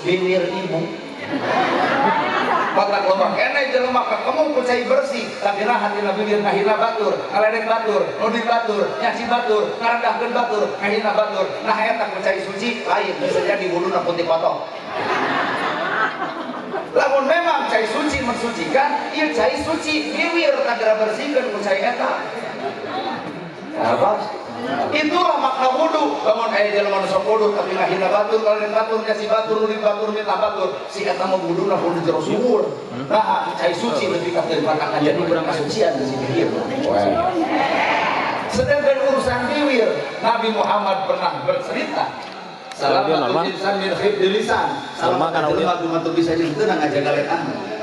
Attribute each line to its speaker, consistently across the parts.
Speaker 1: Biwir ibu. Kotak loba kene jelema kakemung ku cai bersih, tapi nah hatina bibir ngahina batur, ngaledek batur, nuding batur, nyaci batur, ngarendahkeun batur, ngahina batur. Nah eta ku cai suci lain bisa jadi wuduna putih kotor. Lamun memang cai suci mensucikan, ieu cai suci biwir kagera bersihkeun ku cai eta. Apa? Itulah makna wudu. Lamun aya jelema nu sok wudu tapi ngahina batur, ngaledek batur, nyaci batur, nuding batur, minta batur, si eta mah wuduna wudu jero sumur. Nah, cai suci lebih ka teu dipatakan jadi kurang kasucian di sini ieu. Sedangkan urusan biwir, Nabi Muhammad pernah bercerita, salamatul insan min khibdil lisan. Salamat jelema gumantu bisa jeung teu ngajaga letahna.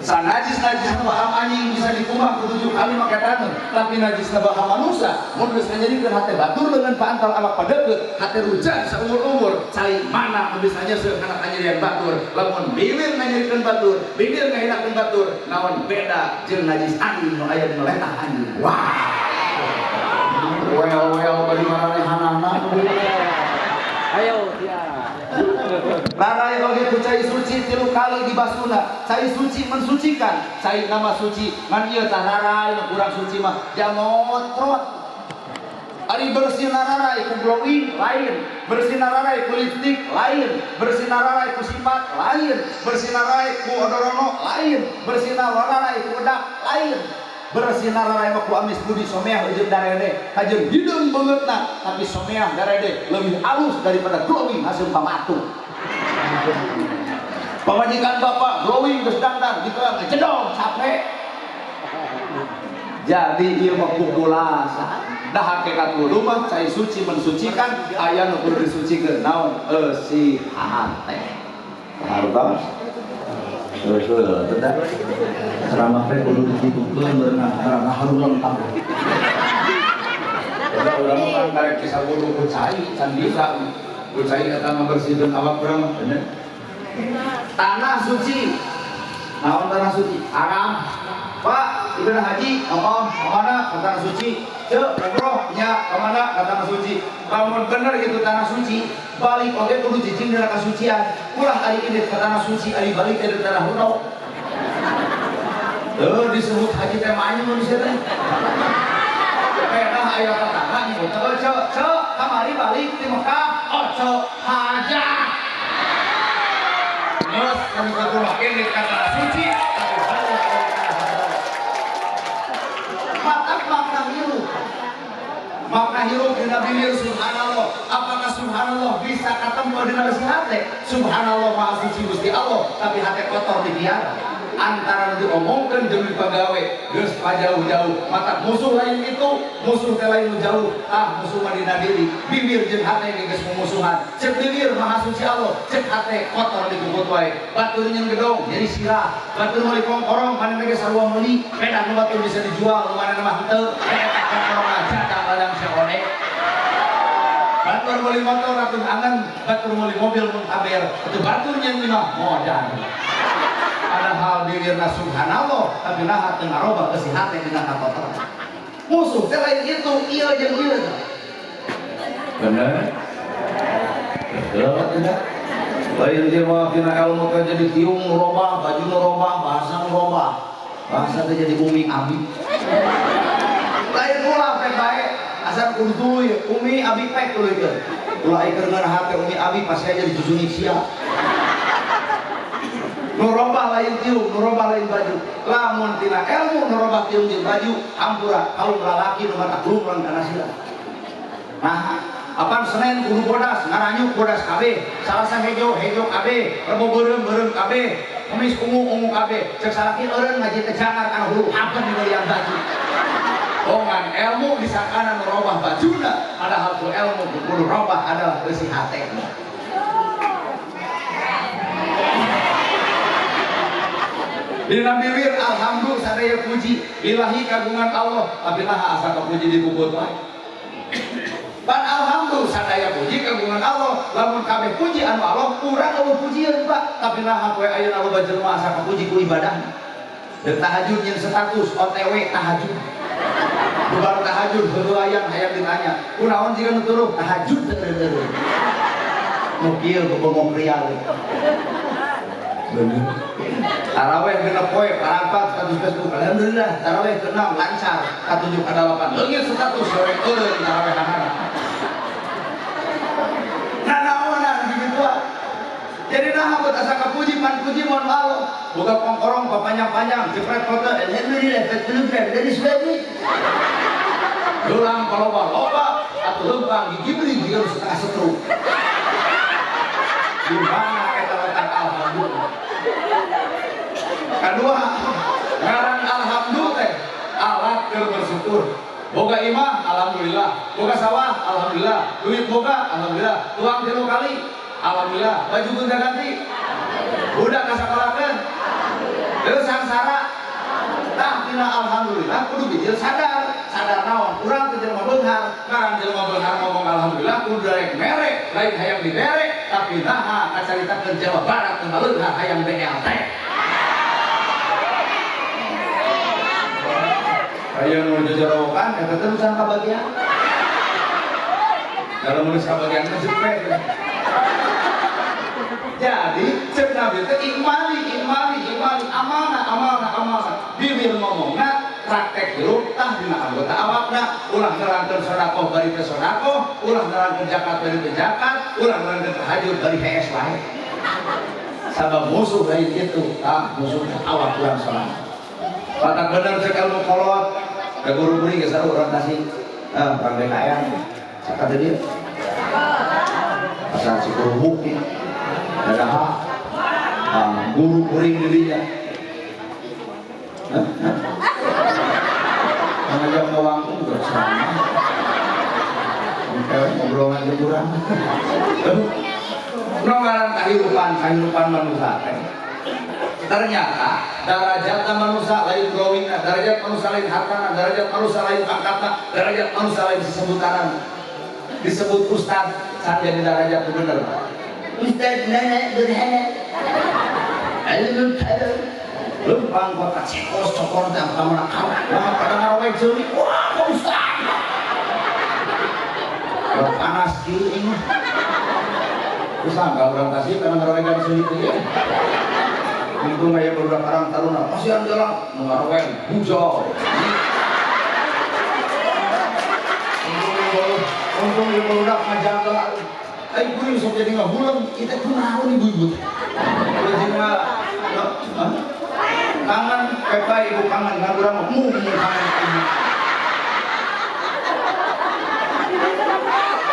Speaker 1: Sanajis najis baham anjing bisa dikumbah ku 7 kali make taneuh, tapi najis baham manusia mun geus nganyerikeun hate batur dengan paantal awak padeukeut, hate rujak saumur-umur, cai mana nu bisa nyeuseuh kana kanyerian batur. Lamun bibir nganyerikeun batur, bibir ngahinakeun batur, naon beda jeung najis anjing nu aya dina letah anjing. Wah. Well bari maranehanana.
Speaker 2: Ayo dia.
Speaker 1: Rarai oge ku cai suci 3 kali dibasuna. Cai suci mensucikan, cai nama suci ngan ieu tah rarai nu kurang suci mah jamotrot. Ari bersih nararai ku glowing lain, bersih nararai ku lipstick lain, bersih nararai ku sifat lain, bersih nararai ku odorono lain, bersih nararai ku edak lain. Bersih nararai mah ku amis budi someah jeung darede, kajeun hideung beungeutna tapi someah darede lebih alus daripada glowing hasil pamatu. Pamajikan bapak glowing geus dangdang ditoyang jedong capek. Jadi ieu mah kukulasan. Dah hakikat wudu mah cai suci mensucikan, aya nu kudu disucikeun naon eusi hate. Hartos. Betul, tidak. Ceramah teh kudu ditutukeun berenang, karena harus lengkap. Udah urang mah kan karek bisa wudu ku cai, can bisa. Ku cai eta ngabersihkeun awak urang mah, bener. Tanah suci. Naon tanah suci? Haram. Pak, ibadah haji, oh, kemana? Ke tanah suci. Cek, umroh, nya, kemana? Ke tanah suci. Lamun bener itu tanah suci, balik oge kudu cicing dina kasucian. Ulah ari indit ke tanah suci, ari balik ke tanah huno. Tuh disebut haji teh manyun sia teh. Pedah aya tetangga nyebut, cek, cek, kamari balik ti Mekah, ojo hajat. Terus kami kudu indit ke tanah suci, tapi balik ke tanah huno. Maka makna hirup, makna hirup dina bibir subhanallah. Apakah subhanallah bisa ketemu dina besi hate? Subhanallah maha suci Gusti Allah, tapi hate kotor dipiara. Antara diomongkeun jeung dipagawe geus pajauh-jauh. Mata musuh lain itu, musuh teh lain nu jauh. Ah, musuh mah dina diri. Bibir jeung hate geus mumusuhan. Ceuk bibir maha suci Allah, ceuk hate kotor dikukut wae. Batur nyeun gedong jadi sirah. Batur meuli kongkorong manehna ge sarua meuli. Pedah nu batur bisa dijual, nu manehna mah henteu. Eta kongkorong aja ka ladang seone. Batur meuli motor atuh angen, batur meuli mobil mun kaber. Atuh batur nyeun mah modal. Padahal bibirna subhanallah, tapi naha teu ngarobah eusi hate dina kakotoran. Musuh teh lain itu, ieu jeung ieu. Bener? Betul tidak? Lain dia mah tina ilmu teh jadi tiung nu robah, baju nu robah, bahasa nu robah. Bahasa teh jadi umi abi. Lain ulah pek bae, asal kudu tuluy, umi abi pek tuluykeun. Ulah ieu ngeunah hate umi abi pasti aja dijujungi sia. Nurobah lain tiung, nurobah lain baju. Lamun tina ilmu nurobah tiung jeung baju, hampura kaum lalaki nu mata lumrang kana sira. Nah, apan Senin kudu bodas, ngaranyuk bodas kabeh, Salasa hejo, hejo kabeh, Rebo beureum, beureum kabeh, Kamis ungu, ungu kabeh. Cek salaki eureun ngaji teh jangar kana hulu hapen dibelian baju. Bongan ilmu disangkana nurobah bajuna, padahal ku ilmu kudu robah adalah beusi hatena. Dina bibir alhamdulillah sadaya puji billahi kagungan Allah, tapi naha asa kapuji dikubur wae. Pan alhamdulillah sadaya puji kagungan Allah, lamun kabeh puji anu Allah urang eueuh pujieun Pak, tapi naha poe ayeuna loba jelema asa kapuji ku ibadahna. Deuk tahajud nyeun status OTW tahajud. Bubar tahajud heueuh hayang ditanya, kunaon jiga nu turuh tahajud teu eueuh. Nu kieu bebongok rial. Bener. Taraweh genep poe parapat status Facebook. Alhamdulillah taraweh ke-6 lancar, ka-7 ka-8 leungit status sore eureun tarawehanana. Nah naonan kitu. Jadi nah buat asa kapuji pan puji mohon Allah. Boga kongkorong papanjang-panjang jepret foto alhamdulillah 40 gram dari suami. Dulang loba-loba atau lempang gigi beri jika setengah setruk. Di mana eta letak alhamdulillah? Kedua, ngaran alhamdulillah teh alat keur bersyukur. Boga imah alhamdulillah, boga sawah alhamdulillah, duit boga alhamdulillah, tuang 3 kali alhamdulillah, baju gonta ganti, budak kasakolakeun, terus sangsara. Tah tina alhamdulillah kudu bijil sadar, sadar naon? Urang teh jelema beunghar, ngaran jelema beunghar ngomong alhamdulillah kudu darek mere, lain hayang dibere, tapi naha kacaritakeun Jawa Barat teu baleunghar hayang BLT. Aya nu jajarawokan eta teh urusan kabagian. Dalam nulis kabagian mah jepe. Jadi cek Nabi teh ikmali ikmali ikmali amanah amanah amanah. Bibir ngomongna praktek hirup tah dina anggota awakna, ulah nerangkeun sedekah bari teh sedekah, ulah nerangkeun zakat bari teh zakat, ulah nerangkeun tahajud bari hees wae. Sabab musuh lain itu, tah musuh awak urang sorangan. Patak bener cek ilmu kolot, da guru kuring geus sarua urang Tasik, urang BKN. Saka teh dieu. Pasar Cikurubuk ieu. Dadaha guru kuring di dinya. Ngajak ngawangkung gak sama. Sampai ngobrolan jeung urang. Nu ngaran kahirupan, kahirupan manusia teh. Ternyata darajatna manusia lain growingna, darajat manusia lain hartana, darajat manusia lain pangkatna, darajat manusia lain sesebutanan. Disebut ustad can jadi darajat bener. Ustad nana berhana. Ilmu kalam. Lempang kota cekos cokor teh kamana kawan. Wah pada ngarawek ceuli. Wah kok ustad. Wah panas kieu ini. Usah enggak urang kasih karena ngarawegan ceuli teh. Untung aya barudak Karang Taruna kasihan jalan nu ngaraweng hujau. Untung ieu barudak ngajaga. Ai kuring sok jadi ngahuleng, kita kunaon ibu-ibu teh. Leujeung mah kangen pepa ibu kangen kan urang mah mung kangen ibu.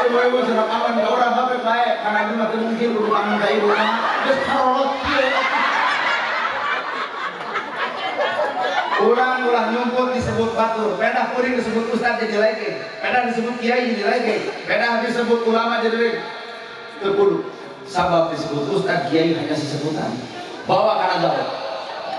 Speaker 1: Ibu-ibu cenah kangen ka urang mah pepa karena ibu mah teu mungkin kudu kangen ka ibu mah. Geus karolot kieu. Urang ulah nyumput disebut batur, pedah kuring disebut ustad jadi lagi, pedah disebut kiai jadi lagi, pedah disebut ulama jadi lagi. Teu kudu. Sabab disebut ustad kiai hanya sesebutan. Bawa kana gawe.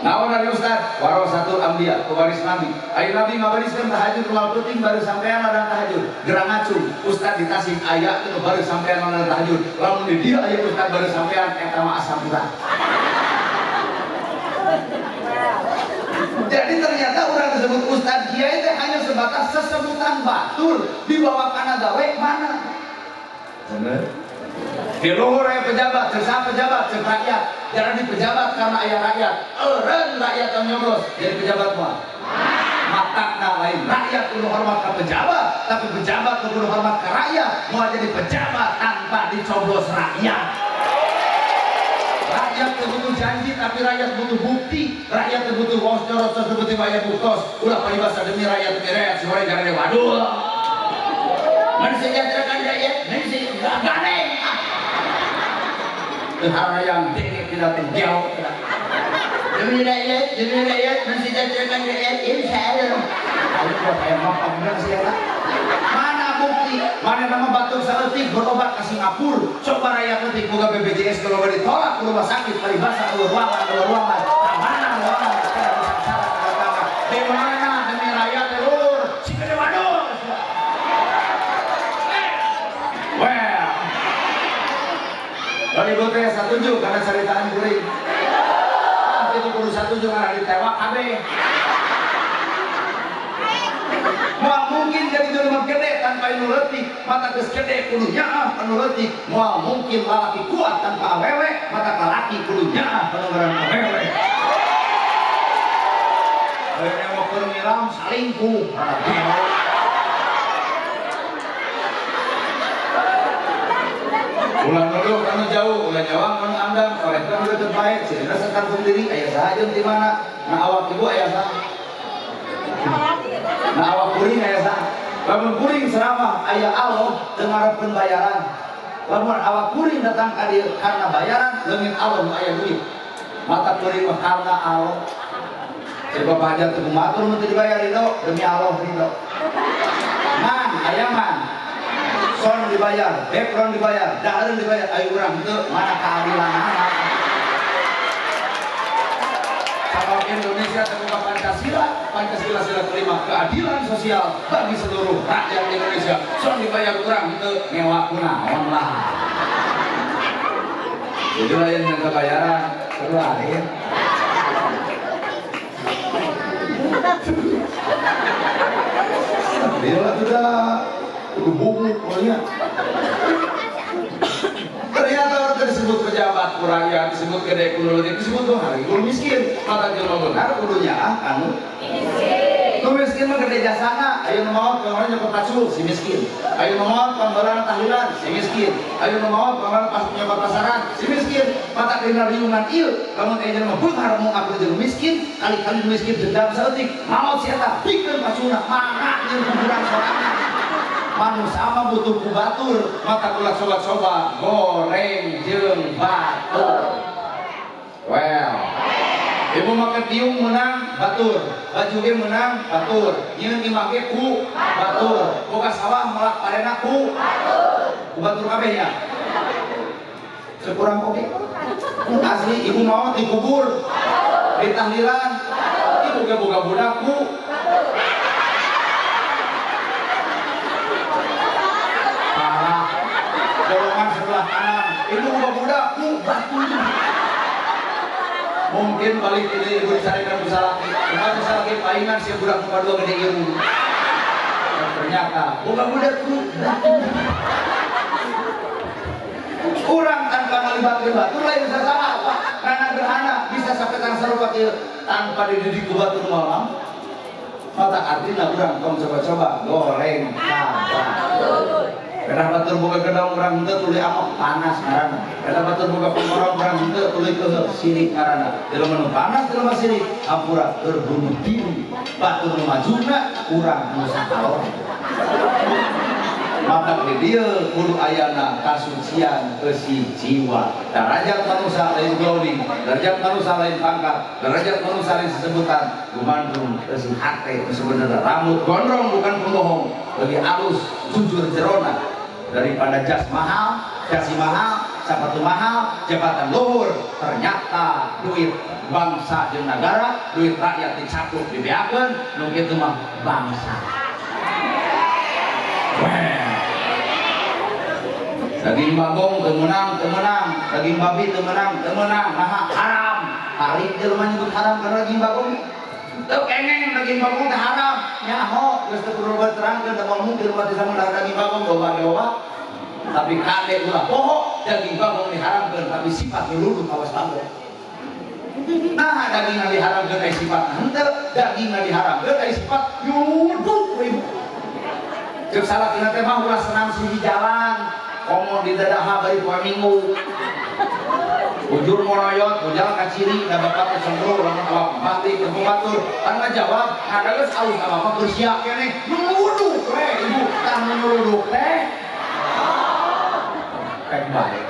Speaker 1: Naon dari ustad? Warasatul anbiya, pewaris nabi. Ai nabi ngawariskeun tahajud ulah penting baru sampean ladang tahajud. Gerang ngacung, ustad di Tasik aya teu baru sampean ladang tahajud. Lamun di dieu aya ustad baru sampean eta mah asam urat. Jadi ternyata orang disebut ustad kiai teh hanya sebatas sesebutan batur dibawa kana gawe mana? Bener. Di luhur aya pejabat, sesama pejabat, cek rakyat. Jangan di pejabat karena aya rakyat. Eureun rakyat yang nyoblos jadi pejabat mah. Matakna lain rakyat kudu hormat ka pejabat, tapi pejabat kudu hormat ka rakyat. Moal jadi pejabat tanpa dicoblos rakyat. Rakyat butuh janji, tapi rakyat butuh bukti. Rakyat butuh waos nyorocos, butuh bayar buktos. Ulah paribasa demi rakyat demi rakyat, sore jangan ada waduh. Mensejahterakan rakyat, mensejahterakan. Tentara yang dengek tidak terjauh. Demi rakyat, mensejahterakan rakyat, insya Allah. Ayo buat ayam makan bener sih ya. Mana bukti? Mana nama batuk saeutik berobat ke Singapura. Coba rakyat leutik boga BPJS kalau ditolak ke rumah sakit paribasa ke ruangan ke ruangan. Mana ruangan? Di mana demi rakyat lur? Si gede waduh. Well. Bagi gue satuju karena ceritaan kuring. Itu kudu satuju karena ditewak kabeh. Moal mungkin mungkin jadi jelema gede tanpa anu leutik, mata geus gede kudu nyaah anu leutik. Moal mungkin lalaki kuat tanpa awewe, mata lalaki kudu nyaah anu ngaran awewe. Awewe mah keur ngiram salingkuh. Ulah nuduh kanu jauh, ulah nyawang kanu andang, oleh kanu deket bae, sirina satangtung diri aya saha jeung di mana? Na awak ibu aya saha? Na awak kuring aya saha? Lamun kuring ceramah aya Allah teu ngarepkeun bayaran. Lamun awak kuring datang ka dieu karena bayaran, leungit Allah nu aya duit. Mata kuring mah karena Allah. Coba pajak teu kumatur mun teu dibayar ridho, demi Allah ridho. Man aya man. Son dibayar, background dibayar, dahareun dibayar, ayo urang teu mana keadilanana. Sabab Indonesia terbuka Pancasila, Pancasila sila kelima keadilan sosial bagi seluruh rakyat Indonesia. Son dibayar urang teu ngewa kunaon lah. Jadi lain yang kebayaran, seru lain. Bila sudah bubuk pokoknya. Ternyata orang disebut pejabat kurangnya, disebut gede kudu leutik, disebut tuh hari kudu miskin. Mata jelema beunghar kudu nyaah anu miskin. Nu miskin mah gede jasana, ayo nu maot pangaran nyokot pacul si miskin. Ayo nu maot panggolan tahlilan si miskin. Ayo nu maot panggolan pas nyokot pasaran si miskin. Mata dina riungan ieu, lamun aya jelema beunghar mau ngaku jeung miskin, kali-kali miskin dendam saeutik, maot si eta pikeun paculna, mangga jeung kuburan sorangan. Manusia mah butuh ku batur, mata ulah coba-coba goreng jeung batur. Well, ibu make tiung menang batur, baju ge menang batur, nyieun imah ge ku batur, boga sawah melak parena ku batur. Ku batur kabeh nya. Sekurang oge. Asli ibu maot dikubur, ditahlilan, ibu ge boga budak ku golongan sebelah kanan, itu udah budak, ku batu. Mungkin balik ini ibu dicarikan bisa laki, cuma bisa laki palingan si budak muka dua gede ibu. Dan ternyata bukan budak ku batu. Kurang tanpa ngelibatkan batu lain bisa sama apa? Karena gerhana bisa sampai tangan serupa tanpa dididik ku batu malam. Mata artinya kurang tong coba-coba goreng kabar. Karena batur boga gedang urang henteu tuluy amok panas ngaranna. Karena batur boga pengorong urang henteu tuluy keuheul sirik ngaranna. Jelema nu panas jelema sirik hampura keur bunuh diri. Batur nu majuna urang nu sakalor. Mata di dieu kudu ayana kasucian eusi jiwa. Darajat manusia lain glowing, darajat manusia lain pangkat, darajat manusia lain sesebutan. Gumandung eusi hate sebenarnya rambut gondrong bukan pembohong, lebih halus jujur jerona daripada jas mahal, jasi mahal, sepatu mahal, jabatan luhur. Ternyata duit bangsa jeung negara, duit rakyat dicakup dibeakeun, nu kitu mah bangsa. Daging bagong teu meunang, teu meunang, daging babi teu meunang, teu meunang, naha haram. Tarik jelema nyebut haram karena daging bagong. Teu kengeng daging bagong teh haram. Nyaho geus teu perlu diterangkeun da moal mungkin umat Islam dahar daging bagong loba ge loba. Tapi kade ulah poho daging bagong diharamkeun tapi sifat nuluduk kawas bagong. Nah daging diharamkeun aya sifat henteu, daging diharamkeun aya sifat nyuluduk ibu. Ceuk salakina teh mah ulah senam siji jalan. Komo di dadaha bari poe minggu. Ujur monoyot, ujal kaciri, da bapak teh cemburu lamun awak mati keur batur. Pan ngajawab, ngadageus alus awak mah keur sia keneh. Nuluduk we ibu, tah nu nuluduk teh. Pek bae.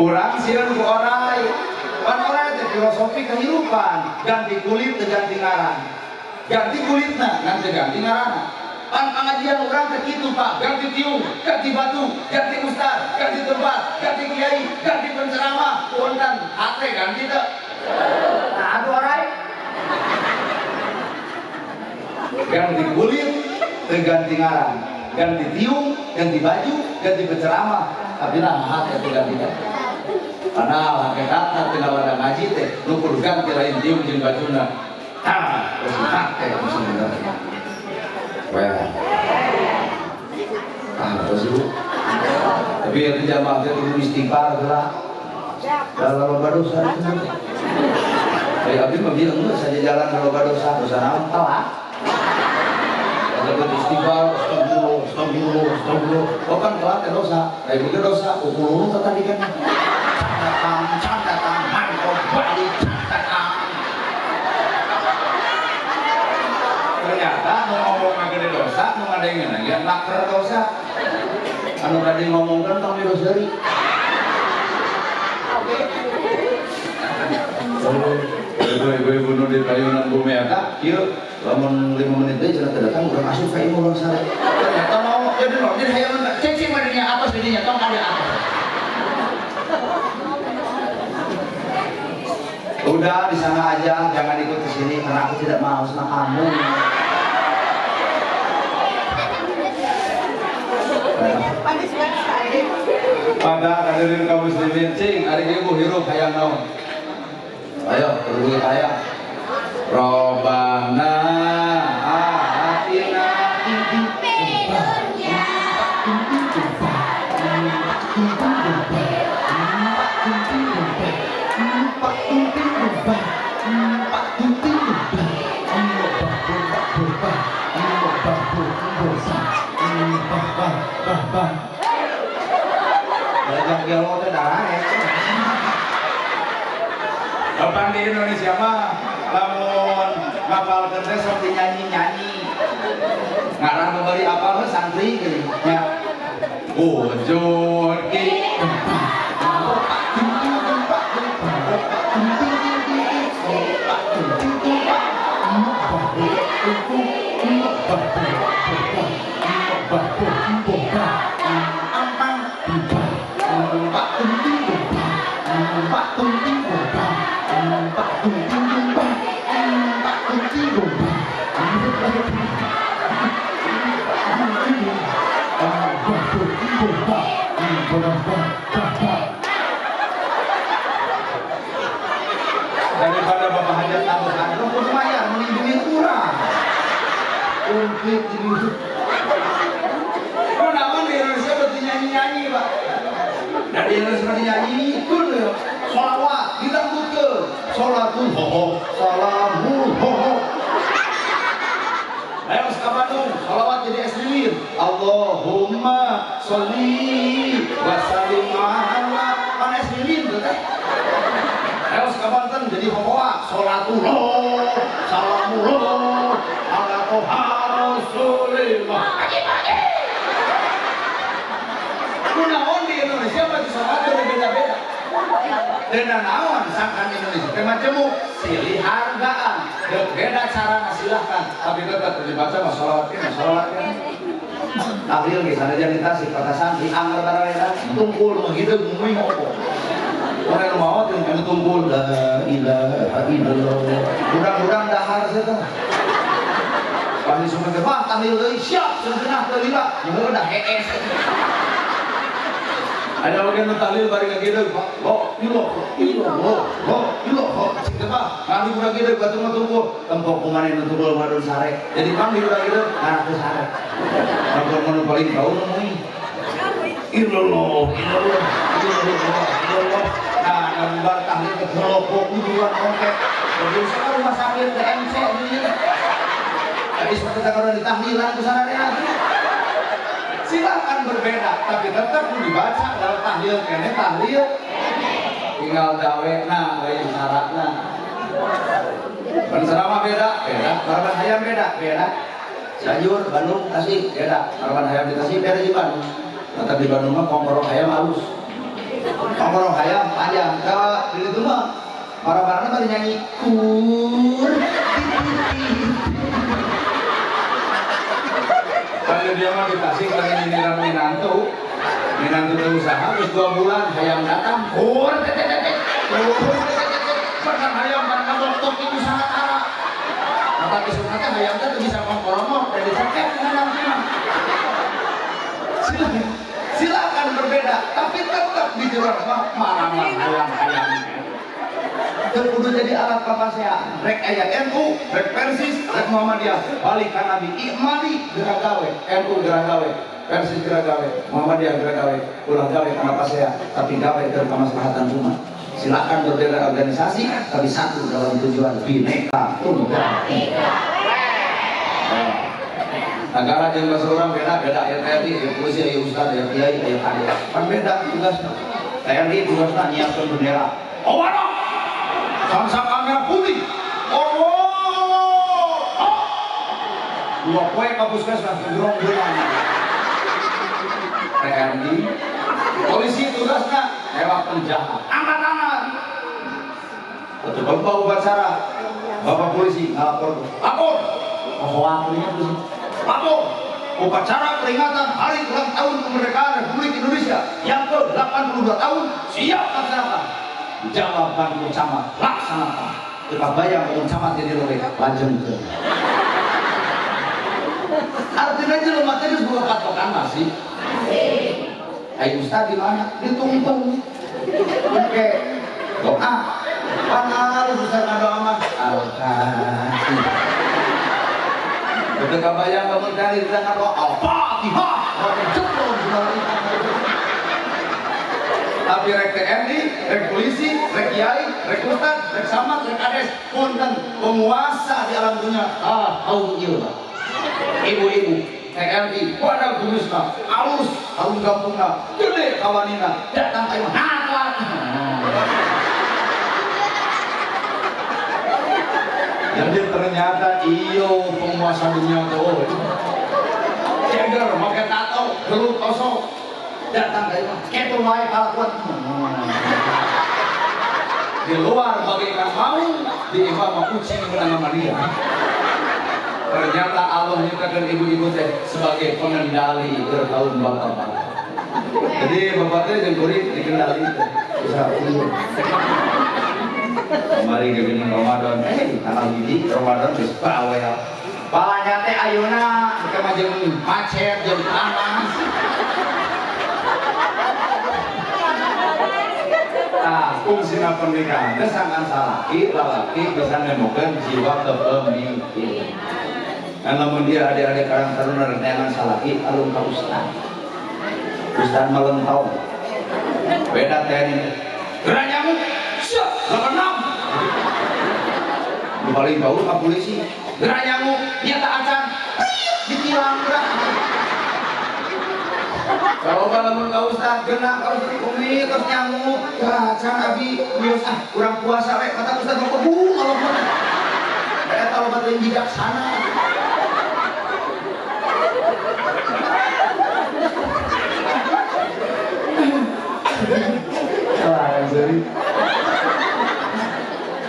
Speaker 1: Urang sieun ku orai. Pan orai teh filosofi kehidupan, ganti kulit teu ganti ngaran. Ganti kulitna, ngan teu ganti ngaranna. Pan pengajian orang ke kitu Pak, ganti tiung, ganti batu, ganti ustad, ganti tempat, ganti kiai, ganti penceramah, punten, hate ganti teu. Nah, aduh orai. Ganti kulit, teu ganti ngaran, ganti tiung, ganti baju, ganti penceramah, tapi nah hate teu ganti teh. Padahal hakikatna teu ngawada ngaji teh, nu kudu ganti lain tiung jeung bajuna. Tah, terus hate hate sebenarnya. Wah. Ah, terus ibu. Tapi yang jamaah teh kudu istighfar geura. Da loba dosa. Dari abdi mah bieu geus saja jalan ka loba dosa, dosa naon telat. Kalau istighfar, astagfirullah, astagfirullah, astagfirullah. Oh kan telat ya dosa. Dari ibu dosa, ukur tadi kan. Datang, datang, mangkok balik, datang. Ternyata mau ngomong gede dosa, mau ngadengeun lagi naker dosa. Anu tadi ngomongkan tong dosari. Ibu-ibu nu di payunan bumi eta kieu lamun 5 menit deui cenah teu datang urang asup ka imah urang sare. Ternyata mau jadi no, jadi hayang cicing mah dinya atos di dinya tong ka dieu atos. Udah di sana aja, jangan ikut ke sini karena aku tidak mau sama kamu. Pada hadirin kaum muslimin, cing, ari ibu hirup hayang naon? Ayo, berbuat hayang. Robbana atina fid dunya banyak gelo teh daraek. Bapak di Indonesia mah lamun ngapalkeun teh sok dinyanyi-nyanyi. Ngarah nu bari apal we santri geuning nya. Bojor ki daripada bapak hajat Abu Andro kudu mayar melindungi kurang konflik jadi naon di Indonesia berarti nyanyi-nyanyi pak dari Indonesia berarti nyanyi itu sholawat ditambutkeun sholatul hoho salamul hoho. Ayo ke Bandung, sholawat jadi es lilin. Allahumma sholli wa sallim ala kan es lilin tuh teh. Ayo ke Banten jadi hohoa, sholatullah, salamullah, ala toha rasulillah. Pagi-pagi. Kunaon di Indonesia baju sholat berbeda-beda. Dan naon sangkan Indonesia teh majemuk silih hargaan. Beda cara silahkan, tapi tetap dibaca mah sholawat ini, sholawat ini. Tahlil ge sanajan di Tasik kota santri angger barareda tungkul mah gitu ngumi opo. Orang nu maot anu tungkul la ilaha illallah. Urang-urang dahar sia teh. Pasti sumber teh mah tahlil deui siap cenah teu lila, nyeun dah hees. Ada oge nu tahlil bari ngagedeug, Pak. Lo, ilo, ilo, lo, lo, ilo, cing teh mah ngali budak gedeug batur mah tungkul. Tempok kumaha nu tungkul ngadon sare. Jadi pang di budak gedeug ngarak teu sare. Lamun nu paling bau nu illallah, illallah, illallah, illallah. Nah, gambar tahlil ke kelompok duluan oke. Jadi sama rumah sakit DMC ini. Tadi seperti kalau ditahlilan ke sana deh. Silakan berbeda, tapi tetap dibaca dalam tahlil kene tahlil. Tinggal dawena lain syaratna. Ban beda, beda. Maraban hayam beda, beda. Cianjur, Bandung, Tasik beda. Maraban hayam di Tasik beda di Bandung. Tetap di Bandung mah kongkorong hayam halus. Kongkorong hayam panjang. Kalau di itu mah marabanna bari nyanyi kur. Kalau dia mah di Tasik lagi nyindiran minantu, minantu teh usaha terus 2 bulan hayam datang, kur tetetetet, kur tetetetet, bahkan hayam barang ngaboktok itu sangat arah. Nah, tapi sebenarnya hayam teh bisa ngongkorongok dan dicekek minantu mah. Silakan berbeda, tapi tetap di jero mah marah hayam hayam. Teu kudu jadi alat papaseaan. Rek aya NU, rek Persis, rek Muhammadiyah, balik ka Nabi. Imali gerak gawe, NU gerak gawe, Persis gerak gawe, Muhammadiyah gerak gawe, ulah gawe kana pasea, tapi gawe keur kamaslahatan umat. Silakan berbeda organisasi, tapi satu dalam tujuan Bhinneka Tunggal Ika. Negara jeung bahasa urang beda, beda aya TNI, aya polisi, aya ustad, aya kiai, aya kades. Kan beda tugasna. TNI tugasna nyiapkeun bendera. Oh, mana? Samsak merah putih. Oh, oh. Dua poe ka puskesmas gerong geurang. TNI, polisi tugasna lewat penjahat. Angkat tangan. Betul bapak upacara, bapak polisi ngalapor. Lapor. Apa polisi? Lapor. Upacara peringatan Hari Ulang Tahun Kemerdekaan Republik Indonesia yang ke-82 tahun siap laksanakan. Jawab Bantu Camat, laksanakan. Kita bayang Bantu Camat jadi lore, lanjutkeun. Artinya jelema teh geus boga patokan masih. Ayo ustad di mana? Ditungtung. Oke. Doa. Pan harus ustad ngadoa mah. Al-Fatihah. Ketika bayang kamu dari kita ngadoa Al-Fatihah. Tapi rek TNI, rek polisi, rek kiai, rek ustad, rek samad, rek kades, punten penguasa di alam dunia. Ah, tahu ieu. Ibu-ibu TNI, wadah kumisna, alus, alun kampungna, gede kawanina, datang ka imah, nah. Jadi ternyata iyo penguasa dunia tuh, ceger, make tato, gelut osok, datang ka imah, ketu wae kalakuan. Di luar bagaikan maung, di imah mah kucing menang sama dia. Ternyata Allah nyiptakan ibu-ibu teh sebagai pengendali berkaum bapak-bapak. Jadi bapak teh jeung kuring dikendali teh. Bisa ieu. Kemarin geuning Ramadan, tanggal 1 Ramadan geus bawel. Balanja teh ayeuna teh mah jeung macet jeung panas. Nah, fungsina pernikahan teh sangkan salaki lalaki bisa nemukeun jiwa kepemimpinan. Kan lamun dia adik-adik karang taruna neangan salaki alung ka ustad. Ustad melentong. Beda TNI. Gerak nyamuk. Siap, 86. Nu paling bau ka polisi. Gerak nyamuk, nyata acan. Ditilang gerak. Kalau lamun ka ustad geuna ka ustad umi terus nyamuk, acan abi wios ah urang puasa we kata ustad mah kebung Allah mah. Eta loba teuing bijaksana.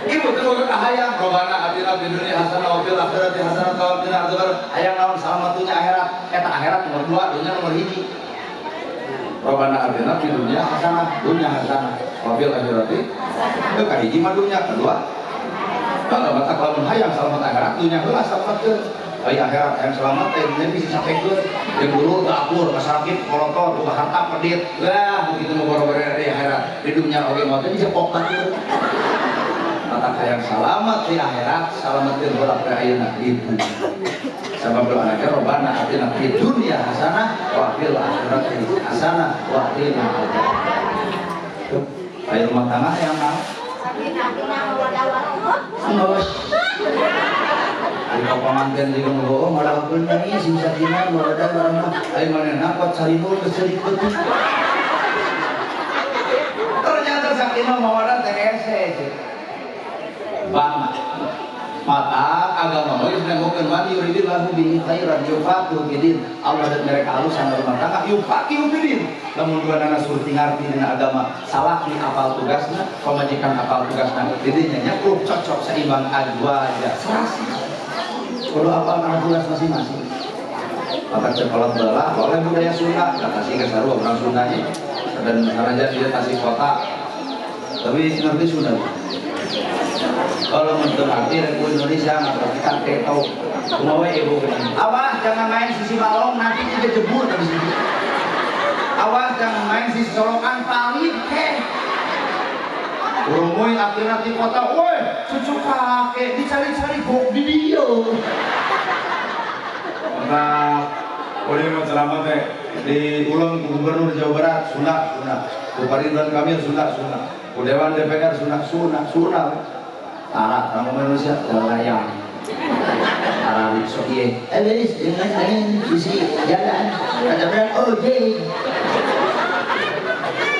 Speaker 1: Ibu teh boga kahayang robana atina fid dunya hasanah wa fil akhirati hasanah wa qina adzabannar. Hayang naon salamat dunya akhirat. Eta akhirat nomor 2, dunya nomor 1. Robana atina fid dunya hasanah, dunya hasanah wa fil akhirati hasanah. Teu kahiji mah dunya, kedua. Kalau mata lamun hayang salamat akhirat, dunya heula salamatkeun. Ai akhirat hayang selamat teh dunya bisa sapekeun. Jeung guru teu akur, kasakit, kolotor, boga harta pedit. Wah, begitu mah boro-boro di akhirat. Di dunya oge mah teh dijepok batur. Mata hayang selamat di akhirat, salametkeun heula ka ayeuna ibu. Sabab doa teh robana atina fid dunya hasanah wa fil akhirati hasanah wa qina adzabannar. Ayo rumah tangga hayang naon? Ngeus. Di pamanten di nu ngadakeun ieu sing sakinah mawaddah warahmah. Ayo manehna kuat saribul geus ceurik beutik. Ternyata sakinah mawaddah teh hese. Bang. Mata agama mah geus nembokeun man yuridillahu bihi khairan yufaqihu fidin. Allah dan mereka halus rumah tangga yufaqihu fidin. Lamun duanana surti ngarti dina agama, salaki apal tugasna, pamajikan apal tugasna. Didinya nyakup cocok seimbang adwaja serasi. Kudu apal kana tugas masing-masing. Maka cekolot belah oleh budaya Sunda, kata sih sarua urang Sundanya. Dan sanajan dia tasik kota, tapi ngerti Sunda. Kalau untuk arti Republik Indonesia atau kita keto, kumaha ibu. Awas jangan main sisi balong nanti kita jebur habis itu. Awas jangan main sisi solokan palit ke. Urung Tuluy akhirnya di kota, woi cucu kakek dicari-cari gok di dia. Nah, boleh mau ceramah teh di ulang ke Gubernur Jawa Barat, Sunda, Sunda. Ku Ridwan Kamil, Sunda, Sunda. Ku Dewan DPR, Sunda, Sunda, Sunda. Tara, orang Indonesia, layang. Tara, sok ieu. Eh, dengan sisi jalan, ada berang ojek.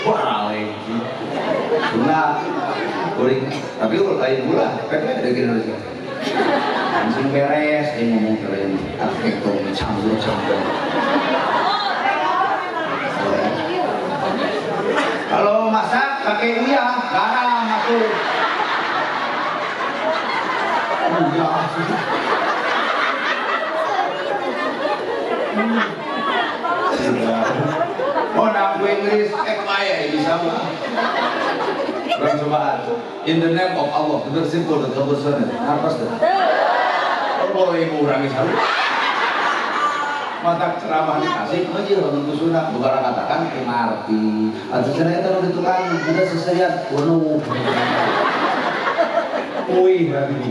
Speaker 1: Wah, Sunda, kuring, tapi kalau lain pula, PP ada di Indonesia. Langsung beres, ini ngomong keren, arsitektur campur-campur. Kalau masak pakai uyah, garam atuh. Uyah. Oh, nak Inggris, bae bisa mah. Kurang cobaan. In the name of Allah, the merciful, the compassionate. Ngartos teh. Oh, boleh ibu urang geus halus. Mata ceramah di Tasik mah jeung lamun ku sunat bugara katakan ku ngarti. Atuh cenah eta nu ditukang budak seserian wono. Uih berarti.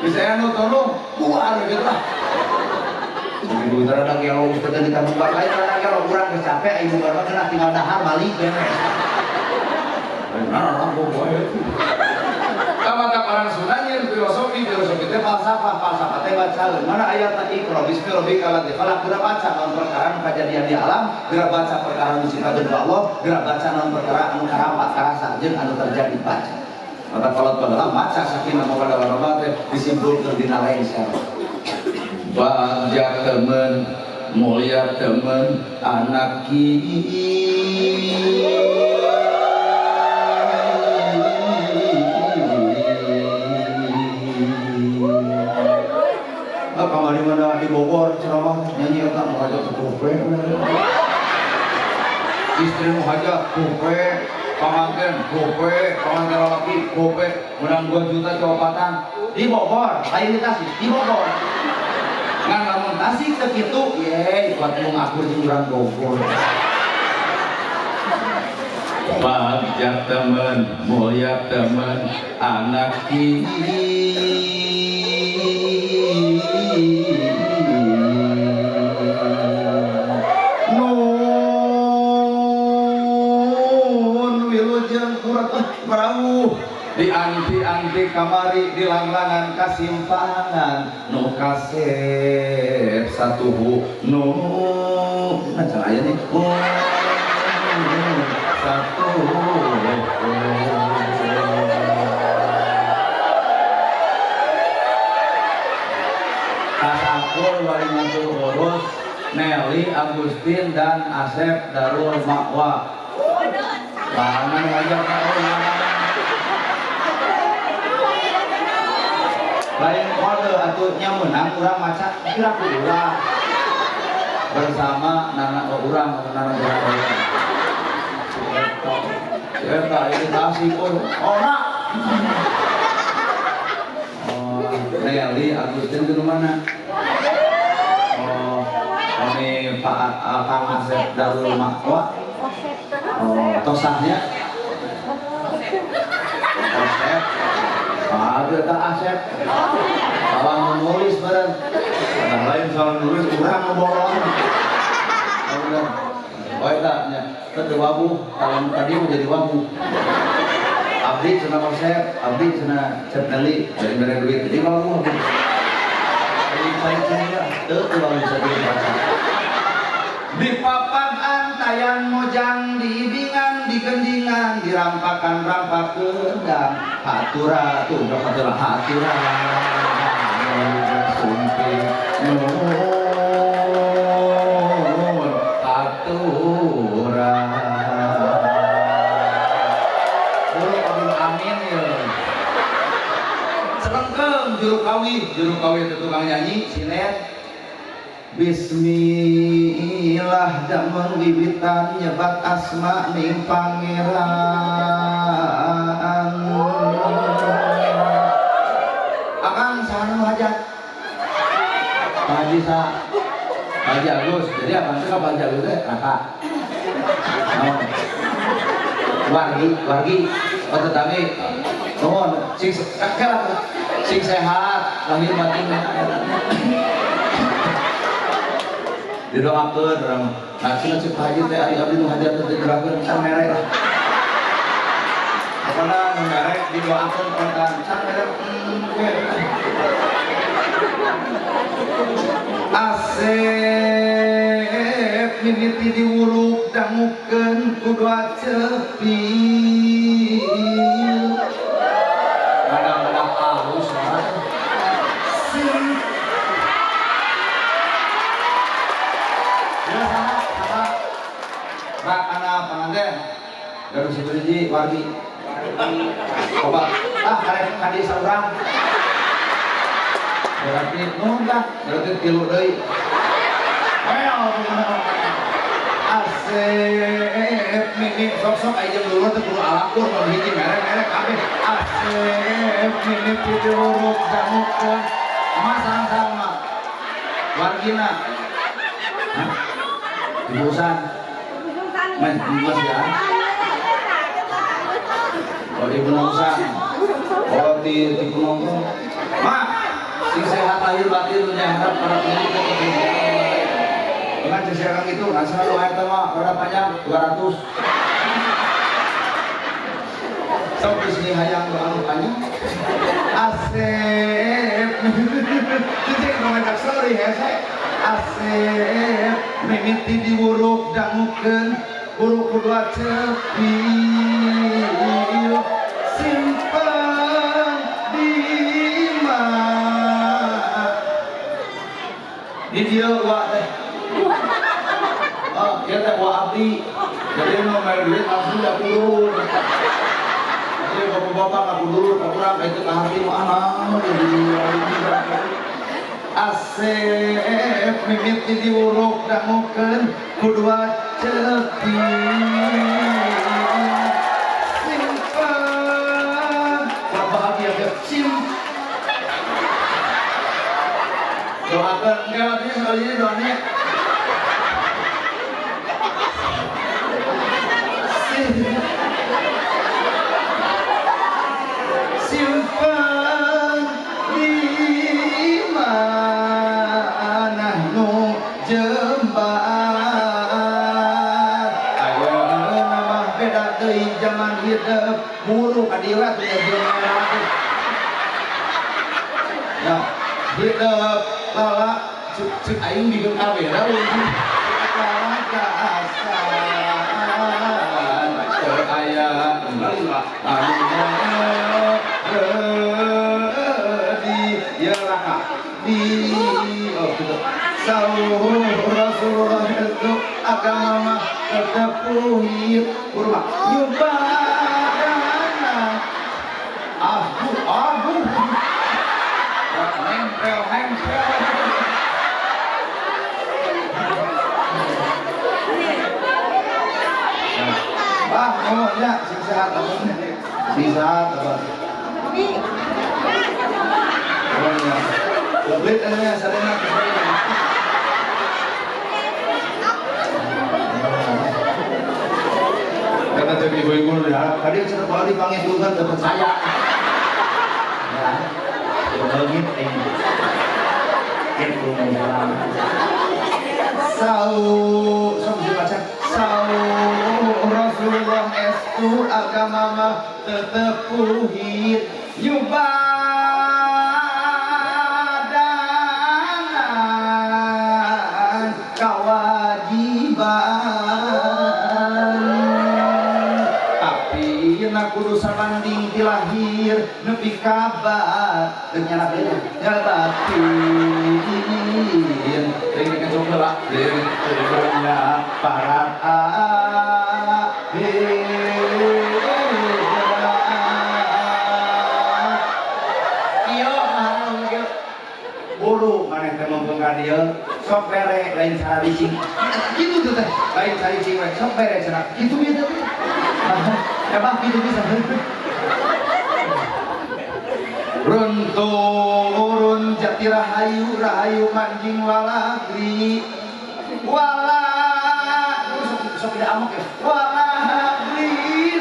Speaker 1: Bisa anu tolong buar gitu lah. Ibu rada gelo geus teh ditambah lain rada gelo urang geus capek ibu baru kena tinggal dahar balik beres. Nah, boy. Mata orang Sunda nyeun filosofi, filosofi teh falsafah, falsafah teh baca mana ayatna Iqra bismi rabbikal ladzi khalaq, geura baca naon perkara nu kajadian di alam, geura baca perkara nu diciptakeun ku Allah, geura baca naon perkara anu karapat karasa jeung anu terjadi baca. Mata kolot baheula maca sakinah mawaddah warahmah teh disimpulkeun dina lain sareng. Bagja temen, mulia temen, anak kamari mana di Bogor ceramah nyanyi eta nu hajat gope, istri nu hajat gope, panganten gope, panganten lalaki gope, menang 2 juta copatan di Bogor, lain di Tasik, di Bogor. Ngan lamun Tasik teu kitu, ye buat mung akur jeung urang Bogor. Bagja temen, mulia temen, anak nun wilujeng kurat prauh di anti-anti kamari di langlangan kasimpangan nu kasep satuhu nu nah cara aya nih satu Tasakul Walimatul Urus Nelly Agustin dan Asep Darul Makwa. Larangan ngajak lain kode atuh nya meunang urang maca kira ku urang bersama nana urang atau nana urang. Eta ini Tasik ora. Oh, Nelly Agustin di mana? Oh, kami Pak Kang Asep Darul Makwa. Oh, tosahnya? Asep. Ah, eta Asep. Salah menulis bareng. Nah, lain salah menulis urang ngeborong. Oh, eta nya. Teu wabuh, kalau tadi mau jadi wabuh. Abdi cenah Asep, abdi cenah Cep Nelly, dari mere duit jadi wabuh. Jadi cari-cari ya, teu wabuh bisa dibaca. Di papan antayan mojang, diibingan, digendingan, dirampakan rampak kendang. Hatura, tuh hatura, hatura. Sumping nun hatura. Bulu Abdul Amin ya. Celengkeung juru kawi itu tukang nyanyi sinet. Bismillah damel wiwitan nyebat asma ning pangeran. Akang saha nu hajat? Pak Haji sa? Pak Haji Agus. Jadi akang teh ka Pak Haji Agus teh raka. Naon? Wargi, wargi, oh tetanggi, nuhun, sing sing sehat, lahir batin. Didoakeun urang. Nah, cenah cek Pak Haji teh ari abdi nu hajat teh didoakeun can mere lah. Pokona nu mere didoakeun kontan can mere. Asep mimiti diwuruk dangukeun ku doa cepil. Kadang-kadang halus mah. Sing ya sama sama rak anak panganten gaduh sahiji wargi. Coba ah karek kadi saurang. Berarti nuhun dah, berarti tilu deui. Asep mimi sok-sok aya jeung dulur teh kudu alakur mun hiji merek-merek kabeh. Asep mimi diwuruk dangukeun. Mah sareng-sareng mah. Wargina. Hah? Dibusan. Mas, mas ya. Oh, ibu nongsa. Oh, di penonton. Mak, sing sehat lahir batin dunia akhirat para pemilik. Dengan sekarang itu, asal lu air mah roda panjang 200. Sok geus hayang anu panjang. Asep. Cicing ngomong sorry hese. Asep mimiti diwuruk dangukeun buruk kudu cepil. Simpen di mana? Di dieu wa teh. Oh, dia teh wa abdi. Jadi nu mere duit langsung da turun. Jadi bapak-bapak ngaku dulu, ka urang ka itu ka hati mah anak jadi Asep mimiti diwuruk dangukeun ku dua cepil. Simpen bahagia ke sim. Doakan enggak artinya sekali ini doanya. Simpen di mana nu jembar. Ayeuna mah beda deui zaman hidup buru ka dieu atuh jelema. Nah, hidup lala cek aing bikin kamera lala gasan teu aya anu di ya laka di oh gitu sauh Rasulullah itu agama mah tetep tauhid kurma nyubadana aduh aduh nempel nempel. Bah, ngomongnya sing sehat apa? Sing sehat apa? Ngomongnya. Komplit aja sarena. Kata cek ibu-ibu ya, tadi cenah kalau dipanggil Tuhan dapat saya. Ya. Begitu ini. Sau, sok bisa baca. Sau Rasulullah estu agama mah tetep tauhid nyubadana kewajiban. Tapi na kudu sabanding ti lahir nepi ka bat nya batin. Ring kecok heula ring nya para ieu mah kieu buru maneh teh mumpung ka dieu sok bere lain saricing kitu tuh teh lain saricing we sok bere cenah kitu ieu teh ya bah kitu bisa runturun jati rahayu rahayu manjing walagri wala sok tidak amok ya walagri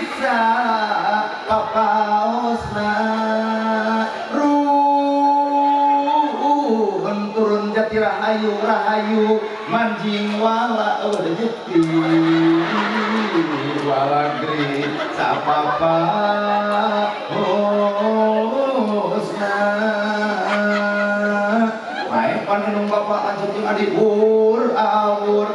Speaker 1: papaosna ruhun turun jati rahayu rahayu manjing wala jeti walagri sapapa hosna mae panenung bapak lanjut jeung adi ur awur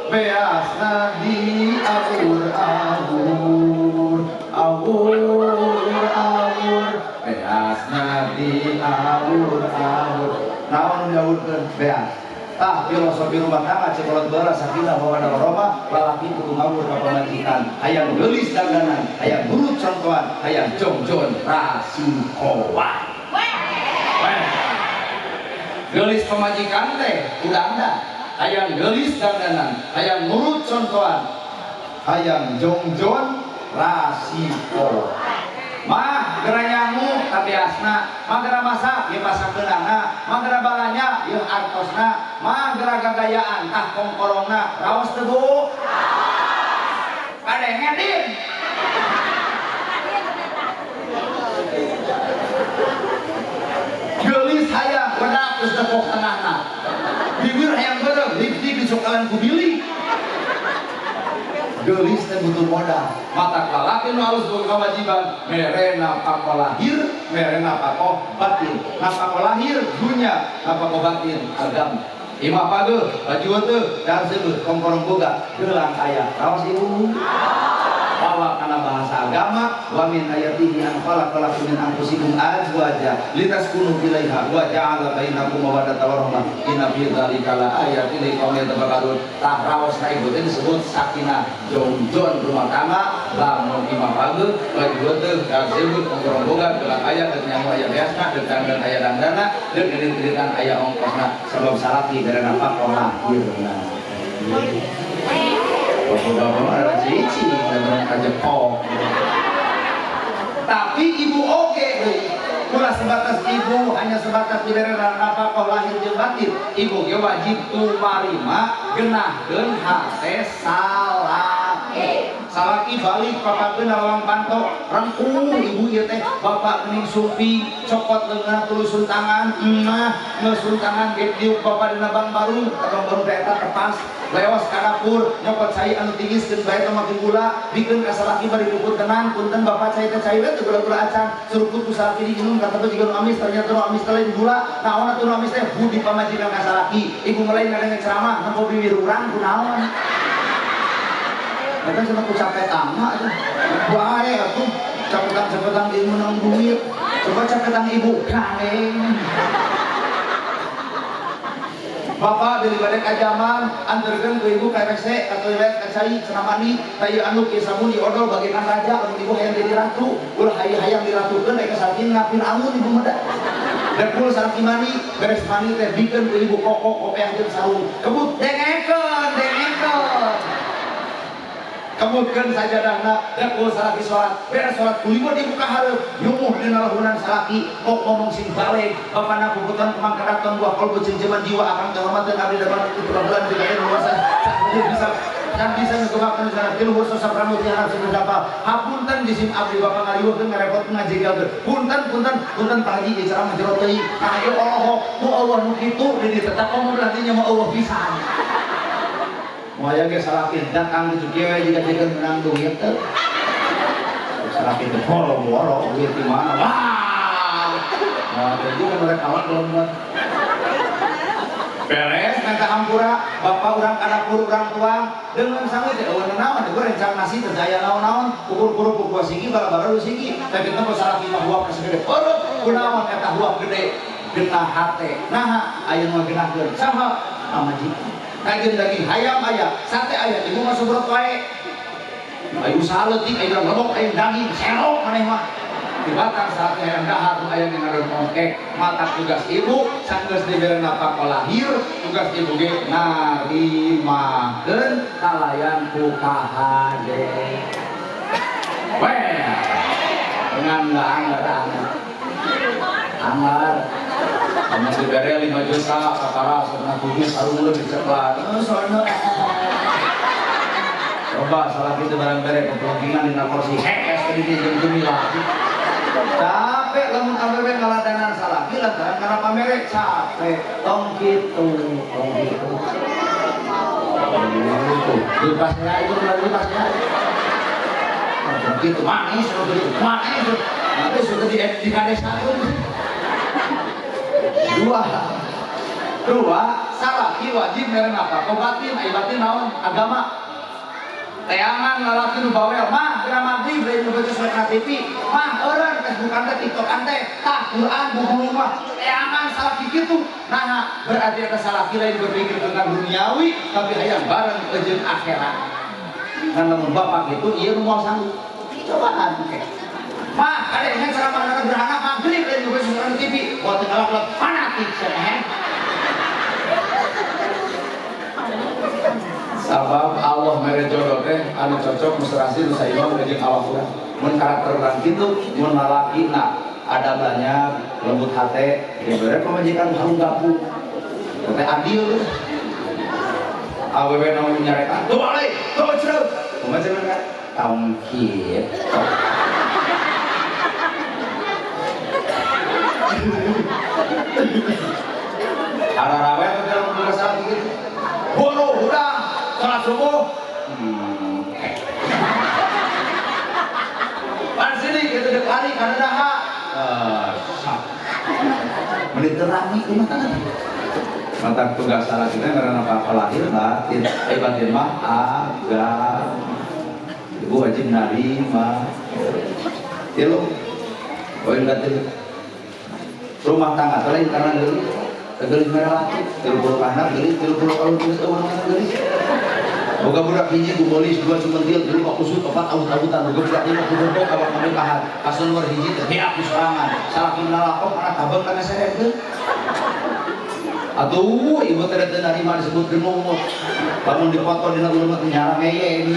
Speaker 1: beasna di awur awur awur awur beasna di awur awur naon daunkeun beas. Tah filosofi rumah tangga cekolot baheula sakinah mawaddah warahmah lalaki kudu ngawur ka pamajikan hayang geulis dandanan hayang nurut contohan hayang jongjon rasukowan. Geulis pamajikan teh udah hayang geulis dandanan hayang nurut contohan hayang jongjon rasiko. Mah geranyangu tabiasna, mah gera masak ieu pasakeunana, mah gera balanya ieu artosna, mah gera gagayaan tah kongkorongna, raos teu Bu? Kadenge din. Geulis hayang wedak geus tepok tengahna. Bibir hayang beureum, lipstik dicokelan ku bili. Geulis teh butuh modal. Mata lalaki nu alus boga kewajiban mere napako lahir, mere napako batin. Napako lahir dunya, napako batin agama. Imah pageuh, baju teu, dahar seubeuh, kongkorong boga, geulang aya. Raos ibu. Bawa kana bahasa agama wa min ayatihi an khalaqalakum min anfusikum azwaja litaskunu ilaiha wa ja'ala bainakum mawaddatan wa rahmah inna fi dzalika la ayatin liqaumin yatafakkarun. Tah raosna ibu teh disebut sakinah jongjon rumah tangga lamun imah pageuh baju teu dahar seubeuh kongkorong boga geulang aya deuk nyamu aya beasna deuk dandan aya dandana deuk ngirit-ngiritan aya ongkosna sebab salaki bere nafkah lahirna. Bapak-bapak ada cici, dan kajepok. Tapi ibu oke, ulah sebatas ibu hanya sebatas diberi nafkah lahir jeung batin. Ibu ge wajib tumarima genahkeun hate salaki. Salaki balik papakeun lawang panto, rengkuh ibu ieu teh bapak geuning sumping, cokot leungeun tuluy suntangan, emah ngesuntangan ge diuk bapak dina bang barung, bang barung teh eta tepas. Lewas ka dapur nyokot cai anu tingiskeun bae teh make gula bikeun ka salaki bari puput tenang punten bapak cai teh cai we teu gula-gula acan suruput ku salaki diinum kata teh jiga nu amis ternyata nu amis teh lain gula naon atuh nu amis teh budi pamajikan ka salaki ibu mulai ngadenge ceramah nempo bibir urang kunaon eta cenah ku capetang mah atuh bae atuh capetang-capetang di meunang duit coba capetang ibu gandeng. Bapak dari balik ajaman anterkeun ku ibu ka WC ka toilet ka cai cenah mandi tah ieu anu kieu sabun diodol bagaikan raja lamun ibu hayang jadi ratu ulah hayang diratukeun rek salaki ngapin amun ibu mah da depul salaki mandi beres mandi teh bikeun ku ibu koko kopeah jeung sarung kebut dengekeun dengekeun kebutkeun sajadahna depul salaki salat beres salat ku ibu dibuka hareup nyumuh dina lahunan salaki kok ngomong sing balik bapana puputan kemang keraton buah kolbu cengceman jiwa akang kehormatan abdi dalam itu bulan juga luasa bisa dan bisa ngegemakeun sana tiluhur sosok rambut yang harus berapa hapunten jisim abdi bapak ngariweuhkeun ngarepotkeun ngajegalkeun punten punten punten Pak Haji ieu ceramah jero teuing nah ieu olohok ku Allah nu kitu di tetap ngomong berarti nya mah Allah pisan. Moal ge salaki datang di kieu we jiga jiga menang duit teh. Salaki teh boro-boro duit di mana? Wah. Nah, jadi kan mereka kawan belum buat. Beres minta hampura, bapak urang ka dapur urang tuang dengan sangu teh eueuh naon teh rencang nasi teh daya naon-naon ukur kerupuk gua sigi bara-bara lu sigi tapi teh salaki mah huap segede perut kunaon eta huap gede genah hate. Naha aya nu genahkeun saha pamajikan. Kajeun daging hayam aya, sate aya, ibu mah subrot wae. Ayo usaha leutik, ayo lebok, ayo daging, serok maneh mah. Di batang sate hayam dahar nu aya ngadon ongkek. Mata tugas ibu sanggeus dibere nafkah lahir, tugas ibu ge narimakeun kalayan ku kahade. Weh. Dengan anggar anggar. Kamu dibere 5 juta, kakara, setengah 7, sarung lu diceklan. Sono. Coba salah kitu barang bere pepelengkingan dina kursi hekes ke dieu jeung gemilang. Capek lamun awewe ngaladanan salaki lantaran karena pamere capek. Tong kitu, tong kitu. Lipas ya itu lipas ya. Tong kitu manis gitu, manis. Nanti sudah di kadesa itu. Dua, salaki wajib mere nafkah batin, ai batin naon? Agama. Teangan lalaki nu bawel mah geura maghrib lain nu baca surat TV mah eureun Facebookan teh TikTokan teh tah Quran buku mah teangan salaki kitu. Nah berarti eta salaki lain berpikir tentang duniawi tapi hayang bareng jeung akhirat. Ngan lamun bapak kitu ieu nu moal sanggup cobaan ke mah kade ngan ceramah gerhana maghrib lain nu baca surat TV wah teu ngalak fanatik cenah. Sabab Allah mere jodoh teh anu cocok mesrasi nu saimbang jeung awak urang. Mun karakter urang kitu, mun lalakina ada banyak lembut hate, dibere pamajikan harung gapu. Teh adil. Awewe nu nyarekan, "Tuh balik, tuh cereu." Kumaha cenah ka? Tong kieu. Ararawe teh lamun boga salaki kitu. Boro hudang salat subuh. Pan sini kitu deuk ari kana daha. Menit terami rumah tangga. Mata tugas salah kita karena apa lahir batin, batin mah agama. Ibu wajib narima. Tilu, poin batin. Rumah tangga lain karena geulis, geulis merah laki, 30 anak geulis, 30 kalau tulis orang geulis. Boga budak hiji ku bolis, dua sumentil, tilu kusut, opat awut-awutan, boga budak lima ku bobo, awak kami kahan. Kasun nomor hiji teh beak ku sorangan. Salaki lalakok anak tabeng kana serekeun. Atuh, ibu teh teu narima disebut genung. Lamun dipoto dina ulun nyara ngeye ini.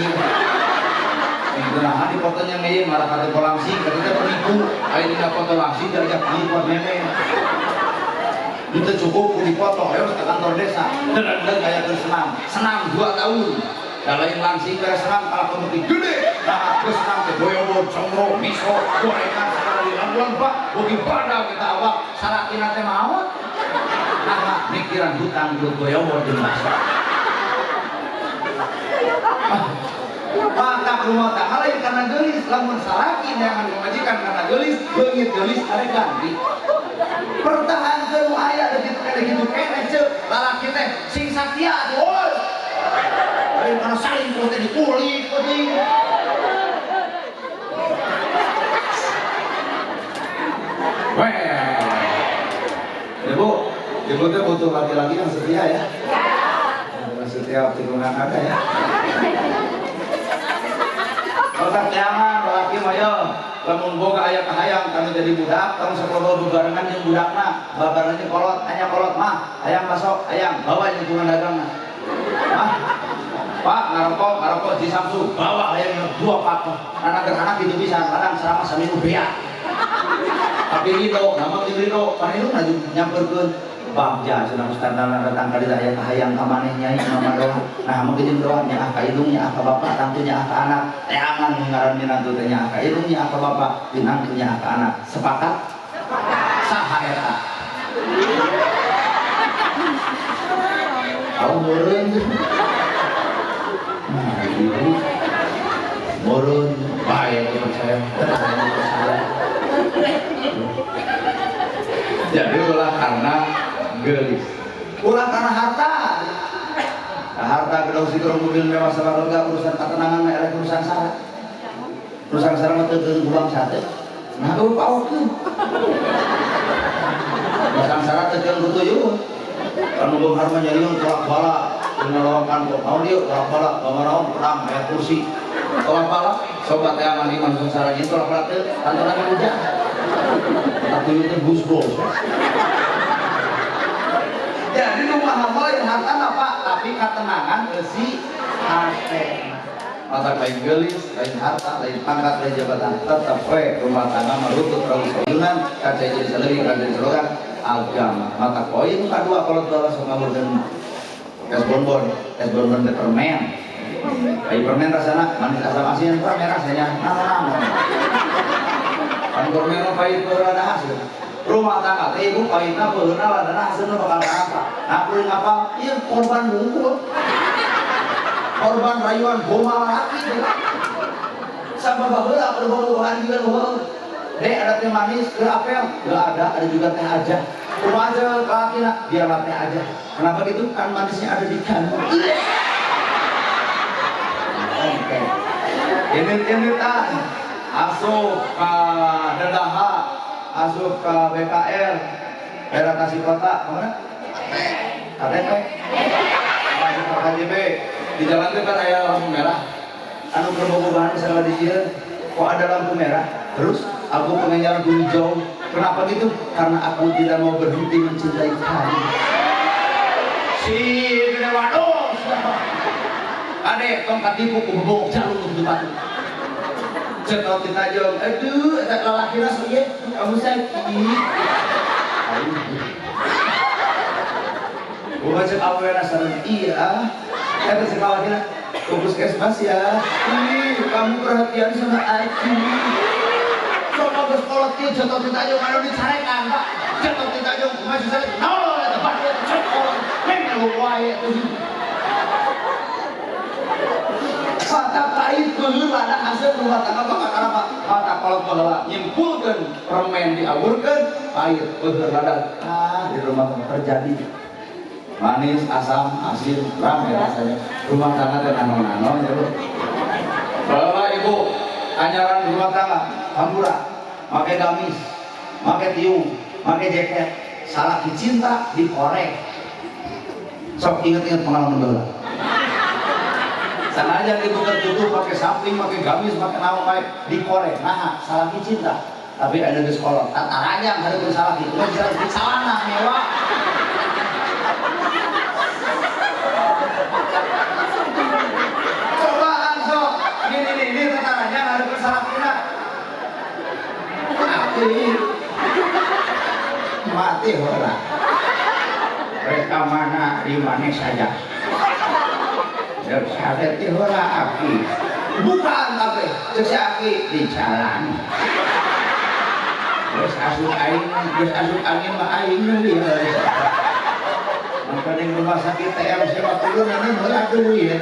Speaker 1: Nah, dipotonya ngeye marah kate langsing, kata teh penipu. Aya dina foto langsing diajak ngipot meme. Itu cukup ku dipoto, ayo ke kantor desa. Deg-deg aya keur senam. Senam 2 tahun. Da lain langsing beres senam kalah pembeki gede. Nah, geus senam teh boyobo, congro, miso, gorengan sagala dilambuan Pak. Bogi badag kita awak salakina teh maot. Nah, mikiran hutang geus boyobo jeung bakso. Maka rumah tangga lain karena geulis, lamun salaki neangan pamajikan karena geulis, beungit geulis arek ganti. Pertahankeun nu aya deuk kitu keneh ceuk lalaki teh sing satia atuh oi. Lain karena salingkuh teh dikulik penting. Weh. Ibu, ibu teh butuh laki-laki yang setia ya. Yang setia tikungan ada ya. Otak jangan laki mah yo lamun boga aya kahayang kanu jadi budak tong sok loba bebarengan jeung budakna babarengan jeung kolot hanya kolot mah hayang masuk hayang bawa jeung tukang dagangna mah Pak ngarokok ngarokok di Samsu bawa hayang dua pak anak gerhana kitu pisan ladang selama saminggu beak tapi ridho nama jeung ridho paniluna laju nyamperkeun bagja cenah ustaz datang ka dieu aya kahayang ka maneh nyai mama doa nah mun jeung doa nyaah ka indung nyaah ka bapak tangtu nyaah ka anak teangan ngaran minantu teh nyaah ka indung nyaah ka bapak minantu nyaah ka anak sepakat sepakat saha eta au meureun nah ibu meureun bae percaya percaya jadi ulah karena gelis ulah karena harta. Nah, harta gedong sigro mobil mewah sabarga urusan ketenangan mah eleh urusan sara. Urusan sara mah teu buang sate. Nah eueuh paokeun. Urusan sara teu keun kutuyun. Anu beunghar mah nyariun tolak bala dina lawang kantor. Naon ieu tolak bala, bamaraon perang aya kursi. Tolak bala sobat teh aman iman urusan sara ieu tolak bala teh kantorna hujan. Katuyun teh gusbos. Jadi nu mahal lain harta apa, tapi ketenangan eusi hate. Mata lain geulis, lain harta, lain pangkat, lain jabatan, tetep we rumah tangga merutut terus sayunan, kaca jadi saleuwi, kaca jadi slogan agama. Mata koin kadua kolot balas sok ngamurkeun es bonbon teh permen. Ai permen rasana manis asam asin rame rasanya naon-naon. Kan permen mah pahit peureun lada haseun. Rumah tangga teh ibu pahitna peureunna ladana haseunna bakal karasa. Nah kuring apa? Ieu korban hungkul. Korban rayuan goma lalaki. Sama baheula bobogohan juga nu. Dek ada teh manis, ke apel? Gak ada, ada juga teh aja. Kumaha aja lalakina, biarlah teh aja. Kenapa gitu? Kan manisnya ada di kamu. Oke. Ini-initan asup ka Dadaha, asup ka BKR, daerah Tasik Kota, kemana? KTP. Asup ka KJB. Di jalan itu kan aya lampu merah. Anu keur salah di dieu, kok ada lampu merah? Terus aku pengen lampu hijau. Kenapa gitu? Karena aku tidak mau berhenti mencintai kamu. Si gede waduh. Ade tongkat tipu ku bobok jalur untuk batu. Cetot ditajong. Aduh, eta lalakina ieu kamu sakit. Bukan cek awena sareng iya. Eta cek lalakina ke puskesmas ya. Ih, kamu perhatian sama aku. Coba geus kolot kieu cetot ditajong anu dicarekan, Pak. Cetot ditajong kumaha susah. Naon eta batu cekol. Meng wae tuh. Mata pahit peureun lada haseun rumah tangga bakal apa? Mata kolot baheula nyimpulkeun permen diawurkeun pahit peureun lada. Ah, di rumah tangga terjadi. Manis, asam, asin, rame rasanya. Rumah tangga teh naon-naon ya, Bu. Baheula ibu anyaran rumah tangga hampura, make gamis, make tiung, make jaket, salaki cinta dikorek. Sok inget-inget pengalaman baheula. Sanajan ibu tertutup pakai samping, pakai gamis, pakai naon bae dikorek. Nah, salaki cinta. Tapi ada di sekolah, tatarajang hareupeun salaki. Kumaha bisa di celana mewah. Cobaan sok. Ini tatarajang hareupeun salakina. Mati. Mati heula. Rek ka mana di mana saja. Sakit heula aki. Bukaan kabeh, ceuk si aki di jalan. Geus asup aing, geus asup angin mah aing nu ieu. Maka di rumah sakit TMC mah kudu neundeun heula duit.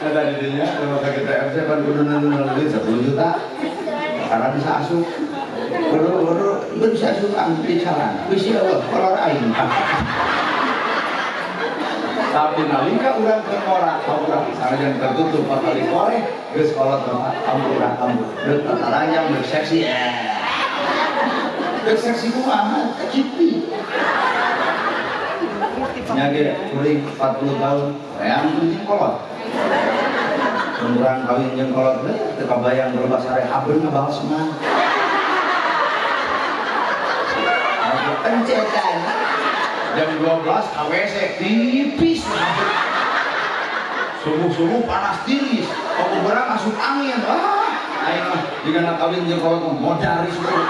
Speaker 1: Ada di dinya rumah sakit TMC pan kudu neundeun duit 10 juta. Karena bisa asup. Kudu bisa asup angin di jalan. Bisi eueuh kolor aing. Tapi nalika urang ke ngora, urang sanajan tertutup bakal dikoreh, geus kolot mah hampura hampura. Deuk tataranyang deuk seksi. Deuk seksi kumaha? Kipi. Nya ge kuring 40 tahun, reang jeung kolot. Urang kawin jeung kolot teh teu kabayang berubah sare habeun ngabales mah. Pencetan. Jam 12 KWC tipis. Subuh-subuh panas tiris, kok berang asup angin. Ah, aing mah jika nak kawin jeung kolot mah modar subuh.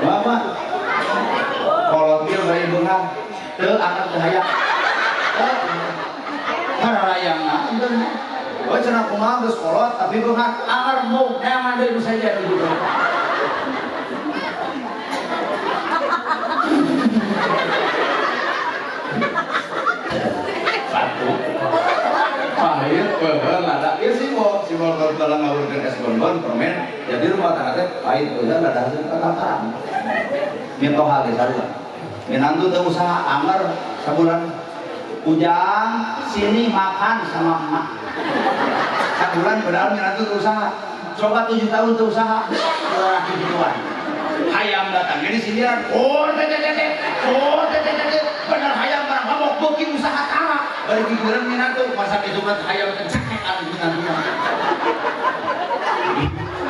Speaker 1: Mama kolot ieu bari beunghar, teu anak teu hayang. Hararayangna beunghar. Oh cenah kumaha geus kolot tapi beunghar anger mung neangan deui nu saja nu gitu. Satu. Pahit peureun lada. Ieu simbol, simbol kalau ngawurkeun es bonbon permen jadi rumah tangga teh pahit peureun lada haseun kataran. Mitoha ge sarua. Minantu teu usaha anger sabulan. Ujang sini makan sama emak. Sabulan padahal minantu teu usaha. Coba 7 tahun teu usaha, laki gituan. Hayam datang di sindiran, oh teh teh teh, oh teh teh teh, bener hayam barang mabok beuki usaha tara. Bari gigireun minantu, masa kitu mah hayam teh cakekan minantu.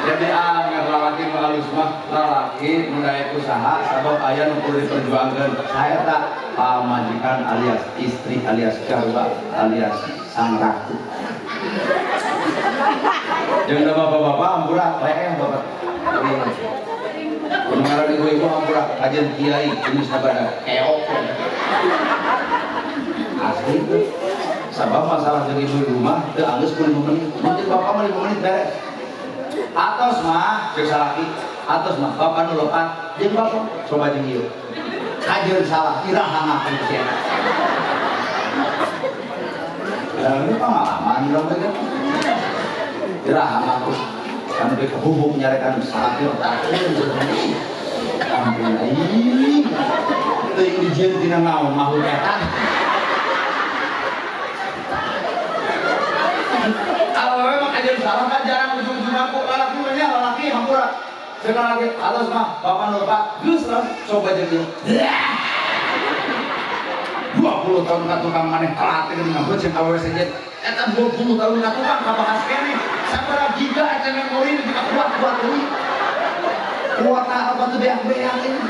Speaker 1: Jadi anger lalaki nu alus mah lalaki nu daek usaha sabab aya nu kudu diperjuangkeun. Saeta pamajikan alias istri alias garwa alias sang ratu. Jeung bapak-bapak hampura bae bapak. Pengaran ibu-ibu hampura kajian kiai jenis badak keok. Asli itu. Sabab masalah jeung ibu di rumah teu anggeus ku 5 menit. Mungkin bapak mah 5 menit beres. Atos mah ceuk salaki, atos mah bapak nu lepat jeung bapak coba jeung ieu. Kajeun salah iraha ngaku sia. Ya ini pengalaman dong kan. Iraha ngaku sampai kehubung nyarekan salaki otak. Ampun aing. Teuing dijieun tina naon makhluk eta. Kalau memang kajeun salah kan jarang ujung-ujung aku lalaki mah nya lalaki hampura. Sekarang lagi atos mah bapak nu lepat geus lah coba jeung ieu. 20 tahun ka tukang maneh telat geuning ngabut jeung awewe sejen. Eta 20 tahun ka tukang kabahas keneh. Sabaraha giga eta memori nu kuat-kuat deui. Kuota apa tuh beak-beak ini.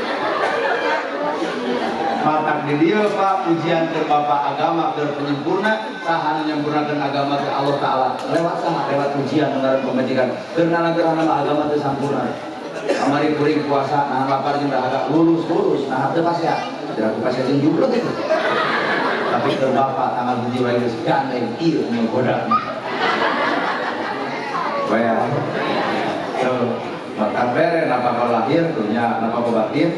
Speaker 1: Matak di dieu Pak ujian ke Bapak agama keur penyempurna saha nu nyempurnakeun agama ke Allah Taala lewat saha lewat ujian ngaran pamajikan keur nalagerana agama teu sampurna. Kamari kuring puasa nahan lapar jeung dahaga lulus-lulus nah teu pasea. Tidak pasea jeung jumlah gitu. Tapi keur Bapak tanggal 1 wae geus gandeng ieu nu goda. Bae. Tuh, maka bere napa lahir dunya napa batin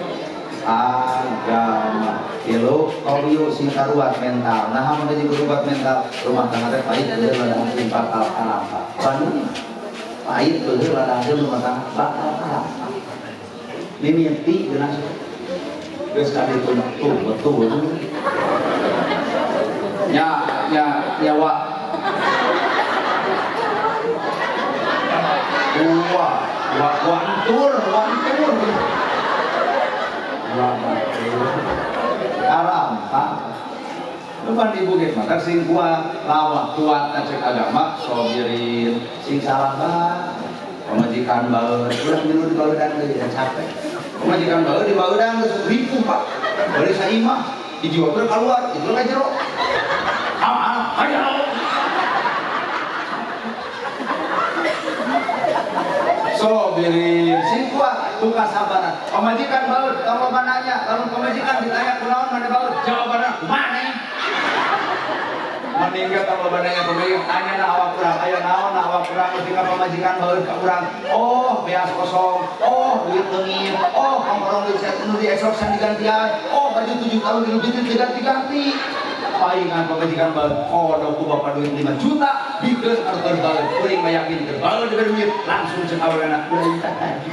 Speaker 1: agama tilu qawiyu sing karuat mental. Nah mun jadi karuat mental rumah tangga teh pahit teu lada hasil bakal kalampa. Bandung pahit teu lada hasil rumah tangga bakal kalampa. Mimiti geuna geus ka ditu tuh betul. Nya nya nyawa. Wah, wah wantur, wantur. Karampa. Lupa di bukit maka sing kuat lawak kuat cek agama sobirin sing salah bah pamajikan bae ulah milu di baeudan deui capek pamajikan bae di baeudan geus ripuh Pak bari saimah hiji waktu keluar itu ka jero ah ayo sobirin sing kuat tukang sabaran pamajikan baut tong loba nanya lamun pamajikan ditanya kunaon maneh baut jawabanna kumaha meninggal tong loba nanya pamajikan tanya na awak urang aya naon na awak urang ketika pamajikan baut ka urang oh beas kosong oh duit leungit oh komporong duit nu diesok san digantian oh baju 7 tahun dilubitin diganti-ganti palingan pamajikan baut kodok ku bapak duit 5 juta bikeun anu baut kuring mah yakin keur baut diberi duit langsung ceuk awena ulah tadi.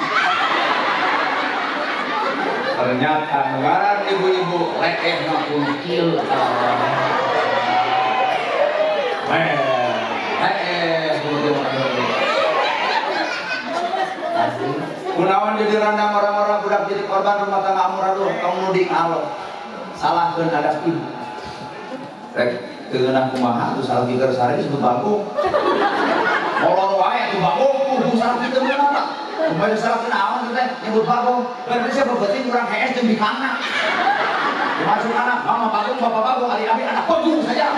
Speaker 1: Ternyata ngaran ibu-ibu leeh mah kuncil. Leeh kunaon jadi randang orang-orang budak jadi korban rumah tangga amuraduh tong nuding alo. Salahkeun adat ibu. Rek teu ngeunah kumaha atuh salah keur sare disebut bagong. Molor wae atuh bagong kudu salah kitu meunang Pak. Kumaha salah naon teh nyebut bagong. Berarti siapa beuting urang hees jeung bikangna. Dimasuk anak mama bagong bapak bagong ari abi anak bagong saja.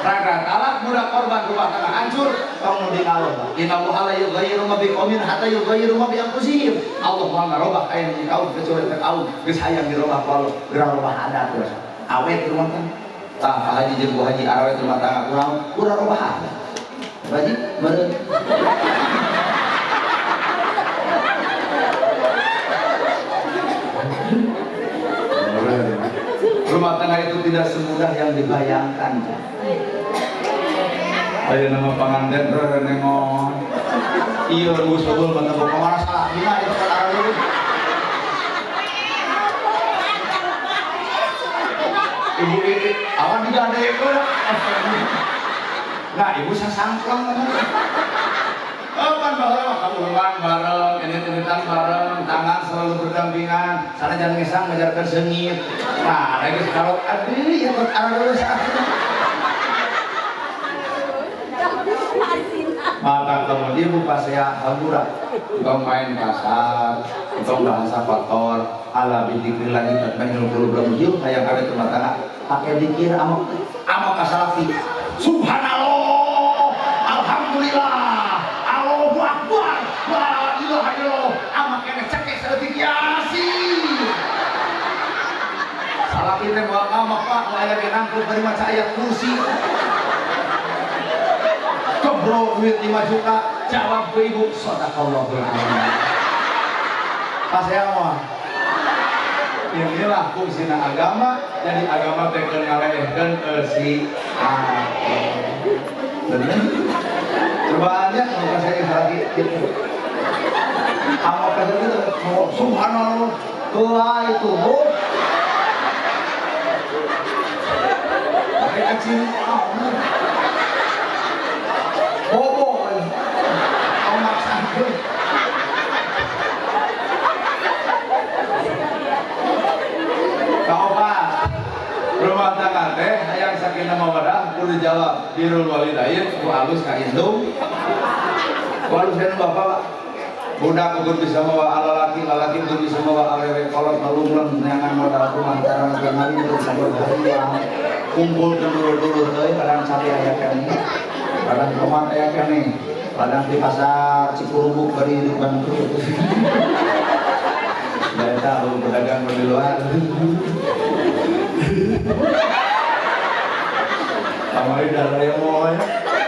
Speaker 1: Raga talak budak korban rumah tangga hancur tong nuding Allah. Innallaha la yughayyiru ma biqaumin hatta yughayyiru ma bi anfusihim. Allah moal ngarobah aya di kaum kecuali teh kaum geus hayang dirobah ku Allah. Geura robah adat geus. Awet rumah tangga. Tah Pak Haji jeung Bu Haji arawet rumah tangga kurang kurang robah adat. Haji meureun. Rumah tangga itu tidak semudah yang dibayangkan. Ayo nama panganten renengon. Iya geus sebul mata bapak mana salah gimana itu kan arah lu. Ibu ini awan digadekeun. Nah, ibu sasangkleng. Kapan baheula kaburuan bareng, enit-enitan bareng, tangan selalu berdampingan, sana jangan ngesang ngajarkeun seungit. Nah, lagi kalau aduh ya kot arah dulu saat. Maka kemudian ibu pasea hampura, tong main kasar, tong bahasa kotor, ala bidzikrillah tatmainnul qulub lamun ieu hayang awet rumah tangga, pake dikir amok amok kasalaki. Subhanallah, alhamdulillah, Allahu akbar, la ilaha illallah, amak kene cekek saeutik. Pak, aya ge nangkut bari maca ayat kursi. Kebro duit 5 juta, jawab ke ibu, sadaqallahul azim. Pas ya mah. Inilah fungsina agama, jadi agama teh keur ngalelehkeun eusi hate. Bener? Cobaannya kalau saya lagi gitu. Ama kasih itu, subhanallah, doa itu, pakai kecil, bobo, maksa. Kaopat, rumah tangga teh hayang sakinah mawadah kudu jawab birrul walidain ku alus ka indung, ku alus ka bapak Pak. Budak ukur bisa mawa alalaki, lalaki ukur bisa mawa awewe, kolot malumleng neangan modal rumah cara ngali untuk sabar harian. Kumpul dulur-dulur euy padang sapi aya keneh, padang tomat aya keneh, padang di pasar Cikurubuk bari hidup bangkrut. Da eta pedagang di luar. Kamari daremo ya.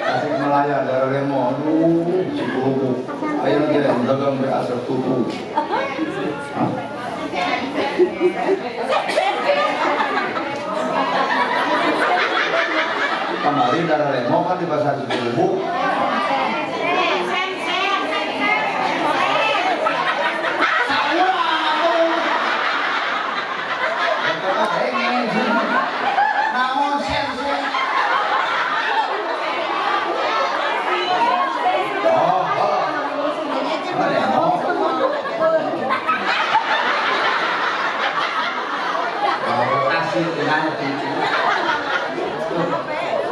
Speaker 1: Tasik Malaya daremo aduh Cikurubuk. Ayo nanti dagang berasap tubuh. Hah? Kemarin darah remo kan di pasar Cikurubuk.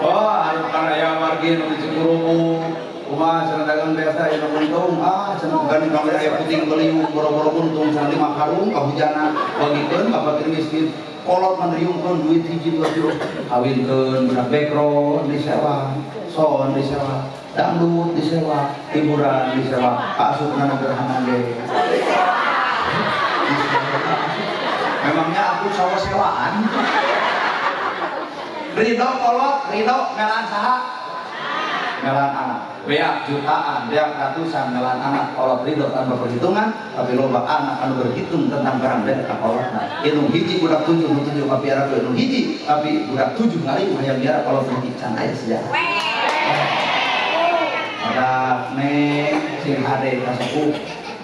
Speaker 1: Oh, anu kana aya margi nu di Cikurubuk, kumaha cenah dagang biasa aya untung, ah cenah gandeng kamari aya puting beliung boro-boro untung cenah 5 karung kahujanan, bagikeun ka fakir miskin, kolot manriungkeun duit hiji dua tilu, kawinkeun budak background disewa, son disewa, dangdut disewa, hiburan disewa, kaasupna gerhana ge. Memangnya aku cowok sewaan? Ridho kolot, ridho melan saha? Melan anak. Beak jutaan, beak ratusan melan anak. Kolot ridho tanpa perhitungan, tapi loba anak anu berhitung tentang barang beda ka kolotna. Indung hiji budak tujuh, nu tujuh kapiara ku indung hiji, tapi budak tujuh ngariung hayang miara kolot hiji can aya sejarah. Ada neng sing hade ka sepuh,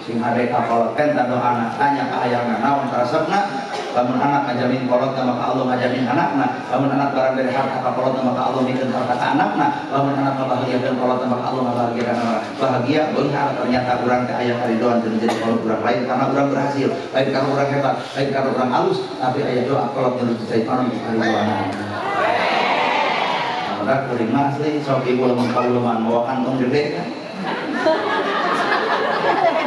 Speaker 1: sing hade ka kolot teh doana tanya ka hayangna naon karesepna. Lamun anak ngajamin kolot maka Allah ngajamin anakna, lamun anak barang dari harta ka kolot maka Allah mikeun harta ka anakna, lamun anak ngabahagiakeun kolot maka Allah ngabahagiakeun anakna. Bahagia beunghar ternyata urang teh aya karidoan teu jadi kolot urang lain karena urang berhasil, lain karena urang hebat, lain karena urang halus, tapi aya doa kolot nu dicai panon ku karidoanan. Nah, kuring mah asli sok ibu lamun kauleman mawa kantong gede kan.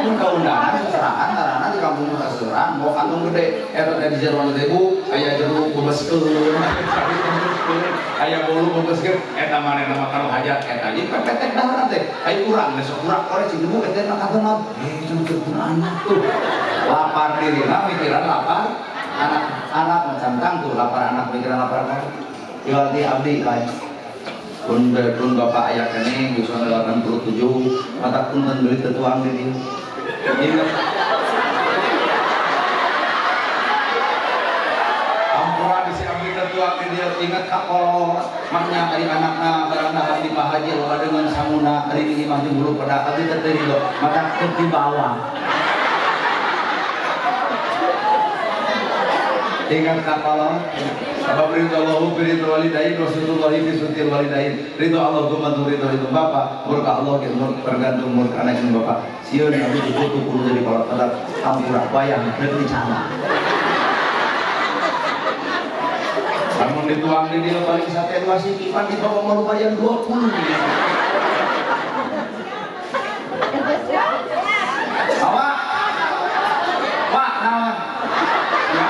Speaker 1: Mun kaundangan seserahan tarana di kampung seserahan bawa kantong gede eta teh di jero ribu aya jeruk bebeskeun aya bolu bebeskeun eta manehna mah karo hajat eta ieu pepetek dahar teh aya urang besok urang kore cing debu eta mah kantong naon cenah keur anak tuh lapar dirina mikiran lapar anak anak macam tangtu lapar anak mikiran lapar anak iwati abdi lain pun pun bapak ayah kene yuswa 87 mata punten beli tetuang di dieu. Ingat. Ampura bisi abdi tetuang di dieu ingat ka kolor maknya ari anakna barangna abdi Pak Haji loba dengan sanguna ari di imah jeung hulu pada abdi teh teu ridho mata keur dibawa. Ingat ka kolor sebab ridho Allahu bi ridho walidain wa sunnatullahi fi sunnatil walidain. Ridho Allah gumantung ridho itu bapak, murka Allah ge tergantung murka anak jeung bapak. Sieun abdi diputu kudu jadi kolot tetap ampura wayang rek dicana. Lamun dituang di dieu paling sate dua siki pan dibawa mau lumayan 20. Awak. Pak naon? Ya.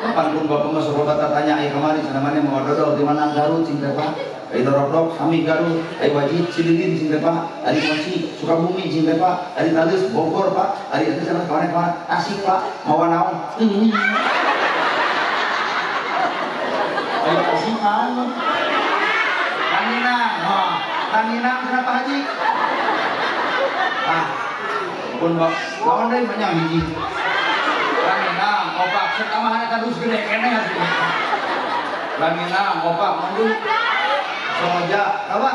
Speaker 1: Kapan pun bapak mah suruh tanya ai kamari cenah maneh mau dodol di mana Garut cing teh Pak. Ai dorok sami Garut, ai wajib Cililin cing teh Pak, ari Moci Sukabumi cing teh Pak, ari Tales Bogor Pak, ari eta cenah kawane Pak, Tasik Pak, mawa naon? naon? Ranginang, wah, ranginang kenapa haji? Ah, pun bak, lawan deui banyak hiji. Ranginang, opak, setamahan eta dus gede keneh atuh. Ranginang, opak, mandu. Soja, apa?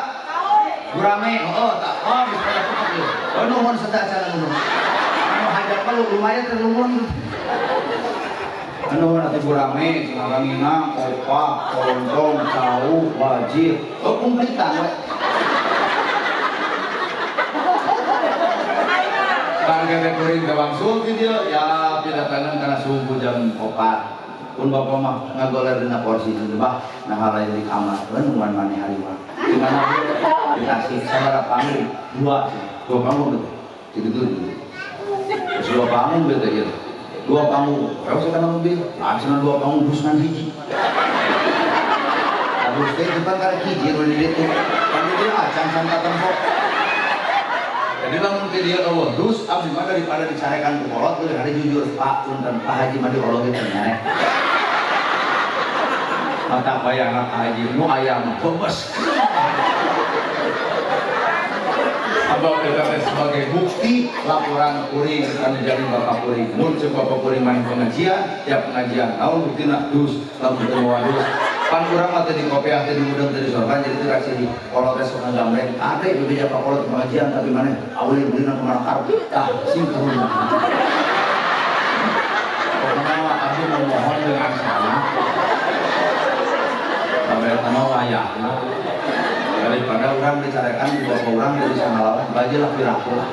Speaker 1: Gurame, oh, tak, oh, bisa cepet ieu. Oh, nuhun seta acara nuhun. Anu hajat mah lumayan teh nuhun. Anu atuh gurame, cenah ranginang, opak, kolontong, cau, wajib. Oh, kumplitan we. Bangke kuring ke wangsul di dieu, ya pidatangan kana subuh jam 4. Pun bapak mah ngagoler dina porsi bah, nah lain di kamar, nungguan maneh hariwang. Di mana dikasih sabaraha panggung, dua panggung gitu. Gitu gitu. Terus dua panggung gitu gitu. Dua panggung, ayo saya kana mobil, nah cenah dua panggung bus ngan hiji. Terus teh depan karek hiji nu di ditu. Kan di dieu acan can katempo. Jadi lamun teh dia eueuh dus abdi mah daripada dicarekan ku kolot leuwih hari jujur Pak punten Pak Haji mah diolog teh nyarek. Mata bayangna Pak Haji nu aya mah bebes. Abah eta teh sebagai bukti laporan kuring anu jadi bapak kuring. Mun ceuk bapak kuring main pengajian, tiap pengajian naon buktina dus lamun teu mawa dus. Pan urang mah teh di kopiah teh di mudeng teh di sorban jadi teu kasih di kolot teh sok ngagambreng. Ade bebeja ka kolot pengajian tapi maneh aweule beulina kumaha karep tah sing karunya. Pokona mah abdi memohon dengan sana. Sampai tanah wayahna daripada urang dicarekan di bapak urang jadi sangalawan baje lah piraku lah.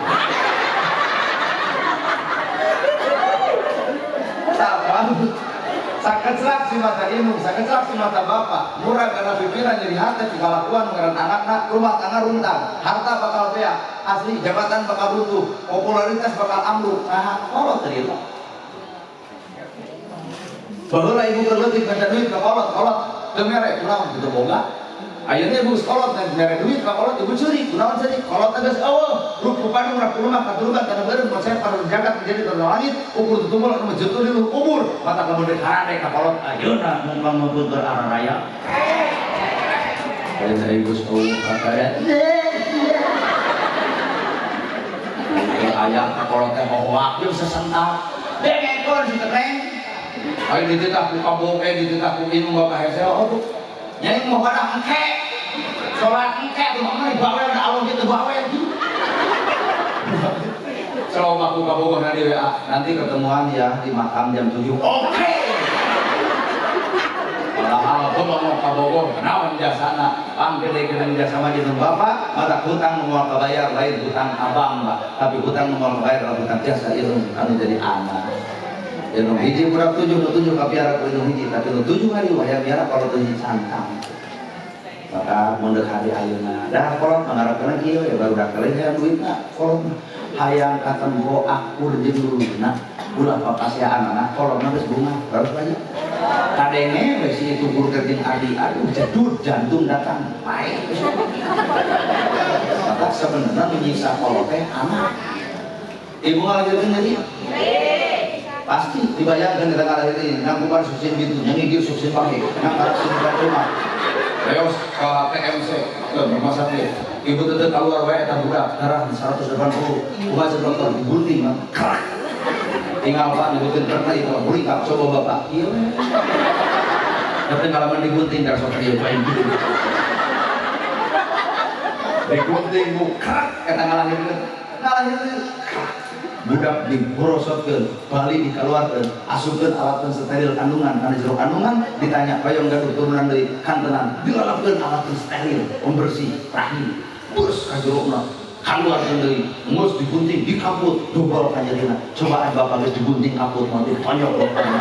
Speaker 1: Apa? Sakeclak si mata indung, sakeclak si mata bapak, murah karena pipiran jadi hati, kalakuan mengeran anakna, rumah tangga runtang, harta bakal beak, asli jabatan bakal runtuh, popularitas bakal ambruk. Nah, kolot terima. Baheula ibu keur leutik minta duit ka kolot, kolot teu mere, kunaon kitu boga. Ayeuna ibu geus kolot mere duit ka kolot, ibu curi, kunaon curi, kolot teh geus eueuh, rupa rumah rumah katuruban tanah beureum konsep parun jagat menjadi tanah langit, ukur tutumbul anu jetu di luhur kubur, mata lamun deuk harade ka kolot ayeuna mungkang maupun keur araraya. Ayeuna ibu geus eueuh kakara. Aya ka kolot teh hoak jeung sesentak. Dengekeun si ketreng. Ayo dititah ku kaboge, dititah ku inung bapak hese, oh bu. Nyai mau pada engke, sholat engke, tuh mah bawel, da Allah gitu bawel. Selalu aku kabogoh nanti WA, nanti ketemuan ya di makam jam 7. Oke. Padahal aku mau kabogoh, kenaon jasana, panggede-gede jasa mah jeung bapak, mata hutang moal kabayar lain hutang abang, Pak. Tapi hutang moal kabayar lain hutang jasa ilmu anu jadi anak. Ilmu hiji kurang 7, nu 7 kapiara ku ilmu hiji, tapi nu 7 hari wayah miara kalau 7 cantang. Maka mun deuk hari ayeuna, dah kolot mangarepkeun kieu ya barudak teh hayang duitna kolot hayang katempo akur jeung dulurna, ulah papasiaan anak kolotna geus bunga, baru banyak. Kadenge we si itu guru keur jeung adi, aduh jedut jantung datang, paeh. Maka sebenarnya menyiksa kolot teh anak. Ibu ngalahirkeun jadi? Pasti dibayangkan kita kalah ini, nangkupan sukses gitu, nyengigir sukses pakai, nangkarak sukses rumah. Leos ke TMC, ke rumah sakit. Ibu tetep keluar wae eta budak, darah 180. Kumaha cek dokter digunting mah. Krak. Tinggal Pak digunting pernah itu buri coba bapak. Ieu. Tapi kalau digunting darah sok ieu bae gitu. Digunting bu krak eta ngalahirkeun. Ngalahirkeun. Budak diborosotkeun, bali dikeluarkeun, asupkeun alat steril kandungan, kana jero kandungan ditanya hoyong gaduh turunan deui kantenan, dilalapkeun alat steril, pembersih rahim. Bus ka jerona, kaluarkeun deui, geus digunting, dikaput, dobol ka nyerina. Coba bapak geus digunting kaput mah ditonyok bapakna.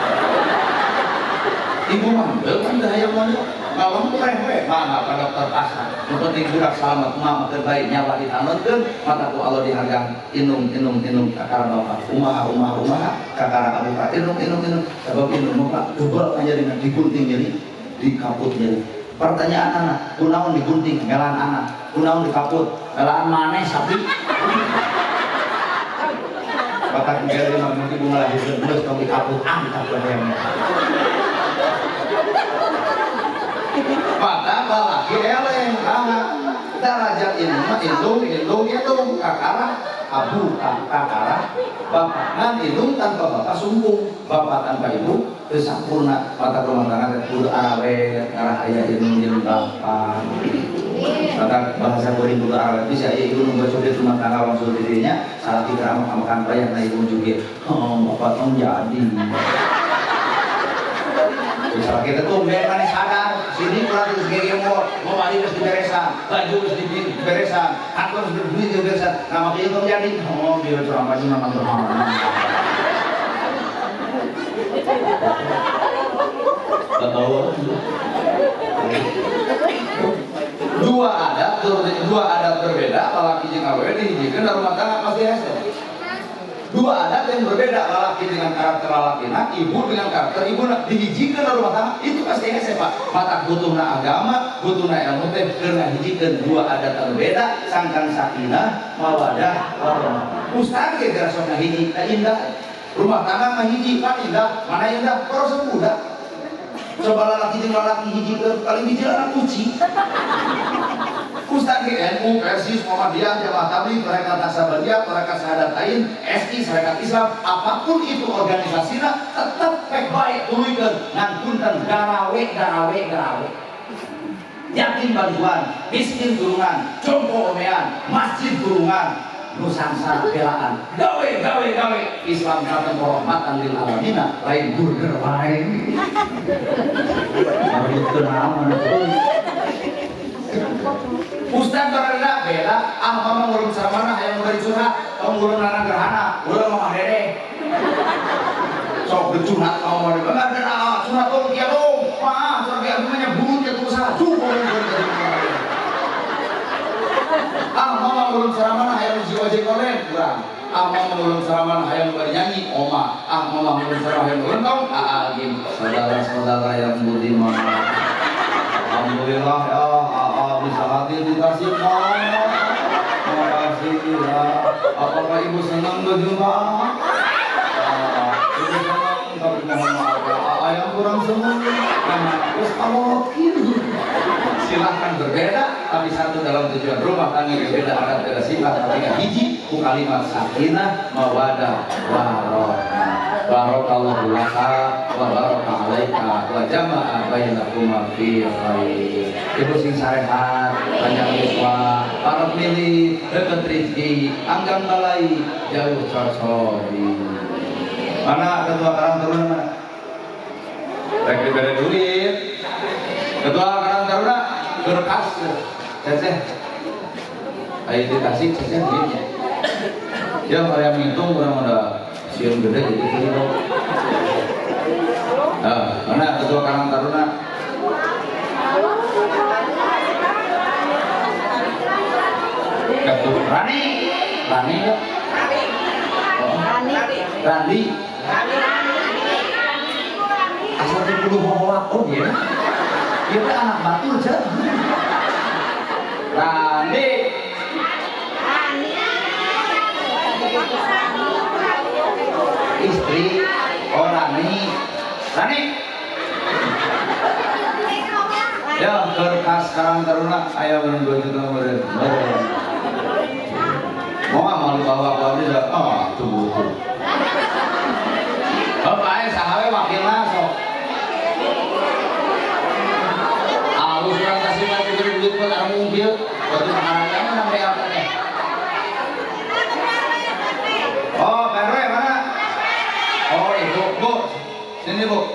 Speaker 1: Ibu mah henteu kan teu hayang monyok, ngalempeh we, mangga ka dokter pasar. Nu penting budak salamet mah keur bae nyawa ditanonkeun, mata ku Allah dihargaan inung inung inung kakara bapak. Umaha umaha umaha kakara abuka inung inung inung sabab inung mah dobel kanyarina digunting nyeri, dikaput nyeri. Pertanyaan anak, kunaon digunting melaan anak, kunaon dikaput melaan maneh sapi. Batak gere mah mungkin bunga lahirkeun geus tong dikaput ah dikaput hayang. Mata lalaki eleh derajat ini mah indung indung indung kakara abu kakara bapak ngan indung tanpa bapak sumbung bapak tanpa ibu teu sampurna mata rumah tangga teh kudu arawet ngarah aya indung jeung bapak. Maka bahasa kuring kudu arawet bisa ieu ibu nu bocor di rumah tangga wangsul dirinya salaki keramah makan payah na ibu juga oh bapak tong jadi. Misalnya kita tumben mana sadar, sini kurang terus gege mau mandi terus diberesan, baju terus diberesan, kantor terus dibeli diberesan, nah makanya itu jadi, oh biar ceramah sih memang berhormat. Dua adat berbeda, lalaki jeung awewe dihijikeun rumah tangga pasti hese. Dua adat yang berbeda, lalaki dengan karakter lalakina, ibu dengan karakter ibu, dihijikan rumah tangga itu pasti hese pak. Mata butuhna agama, butuhna ilmu teh keur ngahijikeun dua adat berbeda, sangkan sakinah, mawadah, warahmah. Ustaz ge geura sok ngahiji, indah. Rumah tangga ngahiji, pan indah, mana indah? Proses budak. Coba lalaki jeung lalaki hijikeun, paling hiji anak kucing. Ustaz NU, Persis, Muhammadiyah, Jamaah Tabligh, Tarekat Nasabandiyah, Tarekat Sahadatain, SI, Sarekat Islam, apapun itu organisasinya tetap pek baik tuluykeun ngan punten garawe garawe garawe. Yatim bantuan, miskin tulungan, jompo omean, masjid tulungan, nusansara belaan, gawe gawe gawe. Islam katem rahmatan lil alamin, lain burger wae. Maksudkeun naon? Ustaz barada beda, ah mama ngurung saramana hayang bari curhat, tong ngurung nana gerhana, urang mama dede. Sok curhat mama dede, enggak ada curhat dong kia dong. Wah, curhat kia mah bulut ya tuh salah. Cukup. Ah mama ngurung saramana hayang si ojek online kurang. Ah mama ngurung saramana hayang bari nyanyi, oma. Ah mama ngurung saramana hayang ngurung agim. Saudara-saudara yang budiman. Alhamdulillah ya bisa hadir di Tasikmalaya. Terima kasih ya. Apakah ibu senang berjumpa? Ibu senang, tapi mohon maaf ya. Yang kurang senang karena terus gitu. Silahkan berbeda, tapi satu dalam tujuan rumah tangga berbeda adat beda sifat, tapi nggak hiji ku kalimat sakinah mawadah warahmah. Barakallahu laka wa baraka alaika wa jama'a bainakuma fi khair. Ibu sing sarehat, panjang yuswa, parep milih, deket rezeki, anggang balai, jauh cocori. Mana ketua Karang Taruna mana? Rek dibere duit. Ketua Karang Taruna berkas. Ceceh. Ayo di Tasik ceceh duitnya. Ya kalau yang ngitung kurang ada siun gede jadi gitu. Nah, mana ketua Karang Taruna? Ketua Rani, Rani enggak? Oh. Rani. Asal tuh kudu hoholak oh ya. Ieu teh anak batur cenah. Rani. Istri, oh Rani, Rani. Ya, berkas Karang Taruna, ayo bareng 2 juta kemarin. Mau nggak malu bawa abdi dah, ah tuh tuh. Bapak ayo sahawe wakilna sok. Alus urang kasih mah diberi duit buat orang mungkin, waktu maharaya mah nang apa teh. Oh, Pak RW mana? Oh, ibu, Bu. Sini, Bu.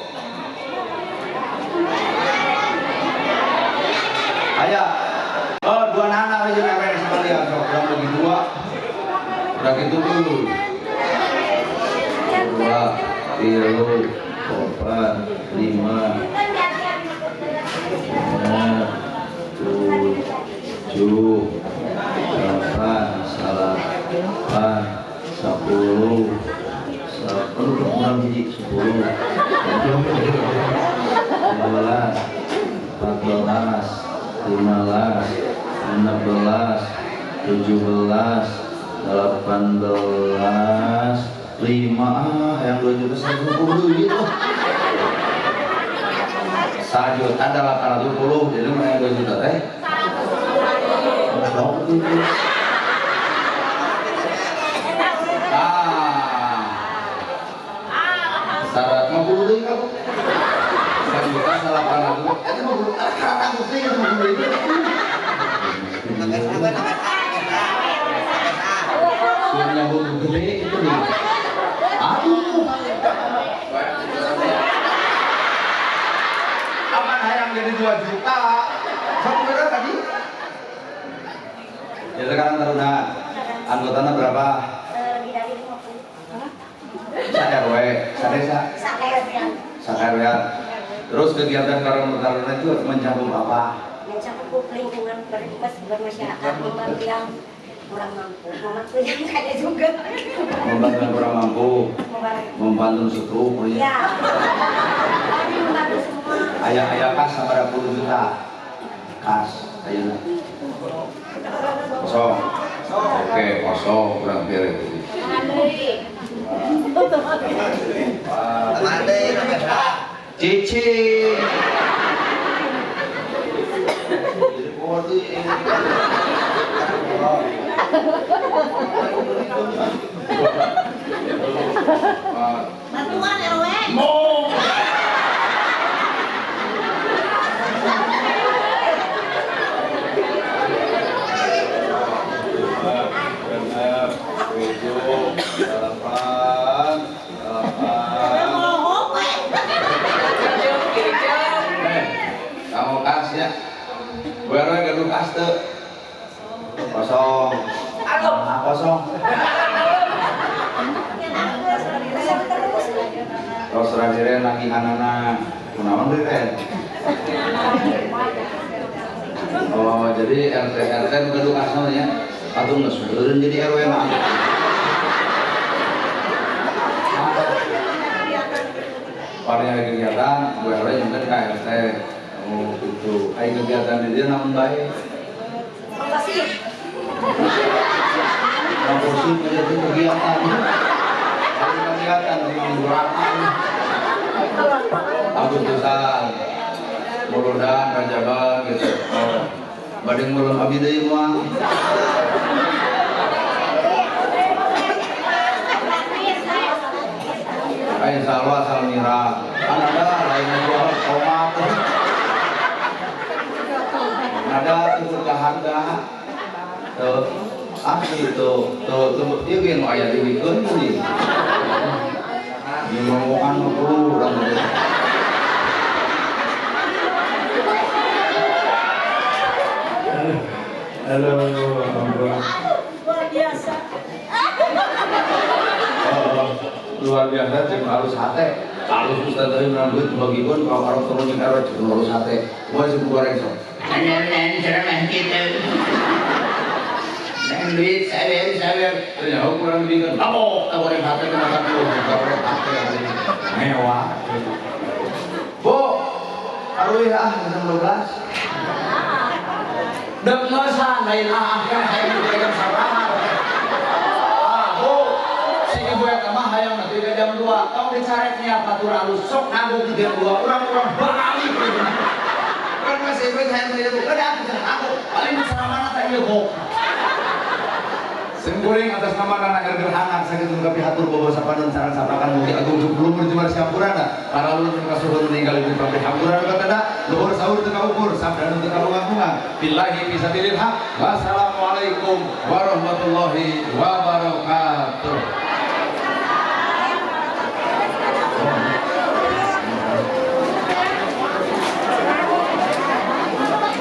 Speaker 1: Ayo. Oh, dua nana aja RW sekalian, sok kurang bagi dua. Udah gitu dulu. 2, 3, 4, 5, 6, 7, 8, 9, 10, kurang hiji, 10, 12, 14, 15, 16, 17, 18, 5, yang 2 juta 150 gitu. 1, 1.820.000, jadi mana 2 juta teh? Ah, 150 deui kamu. 1.800.000. Eta 50 karena tangguh deui 50 deui. Suaranya gede itu nih. Aduh. Aman hayang jadi 2 juta. Sok berapa tadi? Ya sekarang taruna anggotanya berapa?
Speaker 3: Lebih dari 50.
Speaker 1: Sa RW, sa desa?
Speaker 3: Sa RW.
Speaker 1: Sa RW. Terus kegiatan Karang Taruna itu mencakup apa?
Speaker 3: Mencakup lingkungan bermasyarakat, membantu yang kurang mampu, membantu yang kaya juga.
Speaker 1: Membantu yang kurang mampu, membantu stroke,
Speaker 3: ya. Membantu semua.
Speaker 1: Ayah-ayah kas sampai 10 juta. Kas, ayo. Kosong. Oke, kosong kurang beres. Cici.
Speaker 3: Bantuan RW.
Speaker 1: Mau. Kamu kas ya. Bu RW gaduh kas teu? Kosong. Ah, kosong. Terus rajiren nagihanana. Kunaon deui teh? Oh, jadi RT RT nu gaduh kasna nya. Atuh geus eureun jadi RW mah. Paling ada kegiatan, Bu RW nyamperin ka RT. Oh, gitu. Ai kegiatan di dia naon bae?
Speaker 3: Makasih.
Speaker 1: Makasih menjadi kegiatan. Ada kegiatan di Minggu. Agustusan, Muludan, Rajaban gitu. Oh. Bade ngulon abdi deui moal. Ai insyaallah asal mirah. Kan ada lain jual tomat. Ada turun ke harga. Tuh, asli tuh, tuh, tuh, ieu ge nu aya diwikeun deui. Ieu ngomongan nu perlu urang teh. Halo,
Speaker 3: luar biasa.
Speaker 1: Oh, luar biasa jeung alus hate. Alus ustaz tadi menang duit bagikeun ka arep turun jeung RW jeung alus hate. Moal sing goreng sok. Nenen ceramah gitu. Neng duit sawer. Ternyata kurang dibikeun. Tabok, goreng hate kena satu, goreng hate mewah. Bu, aruih ah jam 12. Dek ngeusan lain ah kan hayang dipegang sabaraha. Ah, Bu, si ibu eta mah hayang nepi ka jam 2. Tong dicarek niat batur alus sok nanggung di jam 2. Urang-urang balik. Kan masih ibu hayang teh ibu kada aku cenah aku paling saramana teh ieu bok. Sengkuring atas nama Nana Gerhana sakitu kapi hatur bawa sapanun sareng sapakan mugi agung jumlumur jemar sampurana para lulur kasuhun meninggal di pabrik hampura nu kateda luhur sahur teu kaukur sabda nu teu kabunga-bunga billahi fisabilil haq. Wassalamualaikum warahmatullahi wabarakatuh.